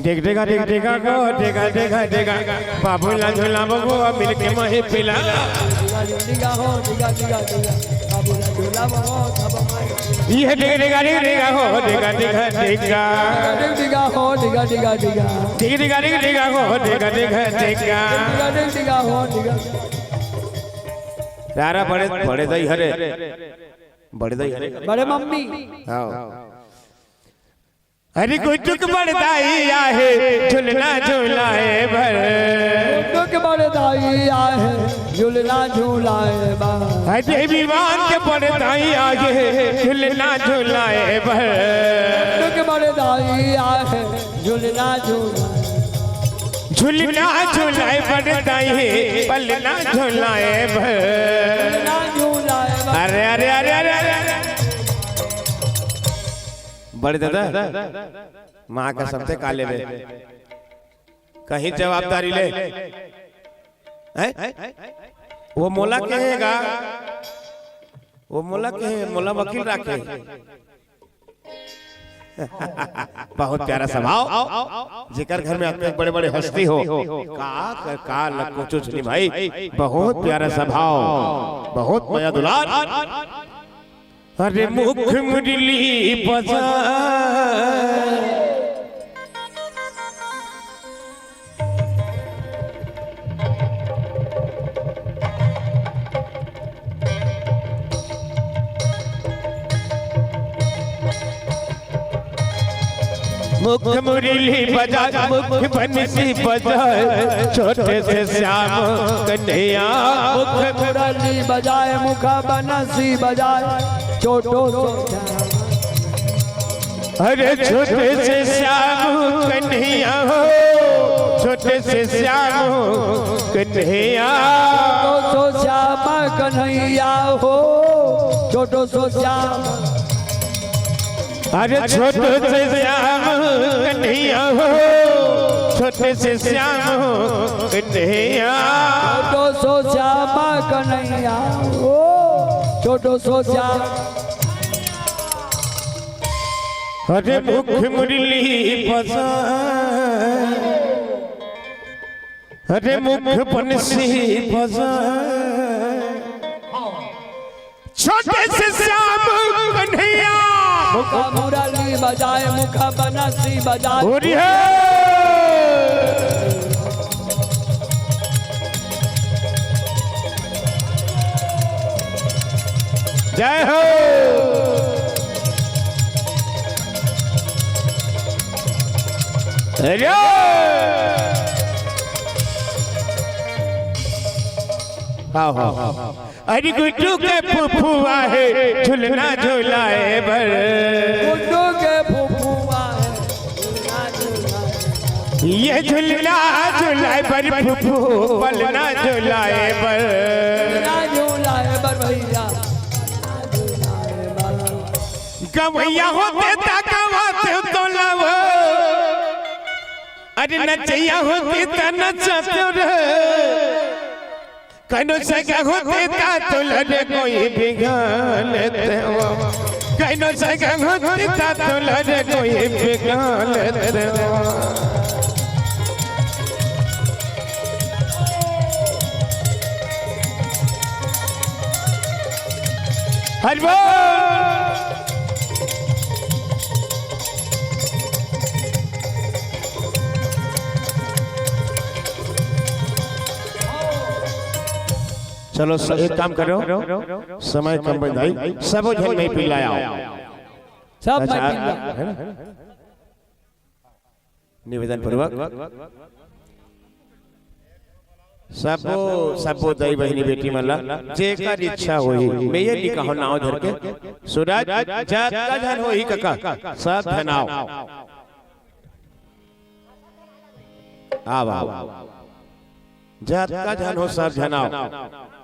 डेग डेगा, डेग डेगा गो, डेगा डेगा डेगा। बाबू ला झुलाबो गो, मिलके मही पिला। डिगा हो, डिगा, डिगा, डिगा। बाबू ला झुलाबो गो, सब माई। ये डेग डेगा, डेग डेगा हो, डेगा डेगा डेगा। डिगा हो, डिगा, डिगा, डिगा। डेग डेगा, डेग डेगा हो, डेगा डेगा डेगा। डिगा, डिगा, डिगा हो, डिगा। यारा बड़े, बड़े दाई हरे। बड़े दाई हरे। बड़े मम्मी। हाँ। अरे गुड्डू के बड़े दाई आहे, झुलना झुलाए बर। गुड्डू के बड़े दाई आहे, झुलना झुलाए बर। अरे विमान के बड़े दाई आहे, झुलना झुलाए बर। गुड्डू के बड़े दाई आहे, झुलना झुलाए। झुलना झुलाए बर दाई, पलना झुलाए बर। झुलना झुलाए बर। अरे, अरे, अरे, अरे, अरे। बड़े दादा, माँ कसम ते का लेबे, कहीं जवाबदारी ले। हैं? वो मोला कहेगा, वो मोला कहे, मोला वकील राखे। बहुत प्यारा स्वभाव, जेकर घर में अतने बड़े-बड़े हस्ती हो, का, का, का लको चुचनी भाई, बहुत प्यारा स्वभाव, बहुत मया दुलार। अरे मुख मुरली बजा। मुख मुरली बजाए, मुख बंसी बजाए, छोटे से श्याम कन्हैया। मुख मुरली बजाए, मुख बंसी बजाए, छोटो से श्याम। अरे छोटे से श्याम कन्हैया हो, छोटे से श्याम कन्हैया। छोटो सो श्याम कन्हैया हो, छोटो सो श्याम। अरे छोटो से श्याम कन्हैया हो, छोटे से श्याम कन्हैया। छोटो सो श्याम कन्हैया हो, छोटो सो श्याम। अरे मुख मुरली बजा, अरे मुख बंसी बजा। छोटे से श्याम कन्हैया। मुख मुरली बजाए, मुख बंसी बजाए। हो रही है। जय हो। अरे। हाँ, हाँ, हाँ। अरे गुड्डू के फुफुआ हे झुलना झुलाए बर। गुड्डू के फुफुआ हे झुलना झुलाए। ये झुलना झुलाए बर फुफू, पलना झुलाए बर। ना झुलाए बर भैया। गवैया होते ता गवाते तो लवो, अरे नचैया होते ता नचाते रे। कनो सगा होते ता तो लड़े कोई बिगाड़ देवा। कनो सगा होते ता तो लड़े कोई बिगाड़ देवा। हरि बोल। चलो स-, एक काम करो, समय कम बंधाई, सबो झन मैं पिल्ला आओ। सब मैं अच्छा, पिल्ला। है ना? निवेदन पूर्वक सबो सबो दाई बहिनी बेटी मन ला जेकर इच्छा होही, मैं ये नहीं कहूँ नाव धर के, सूरज जतका झन होही कका, सब झन आओ। आव, आव। जतका झन हो, सब झन आओ।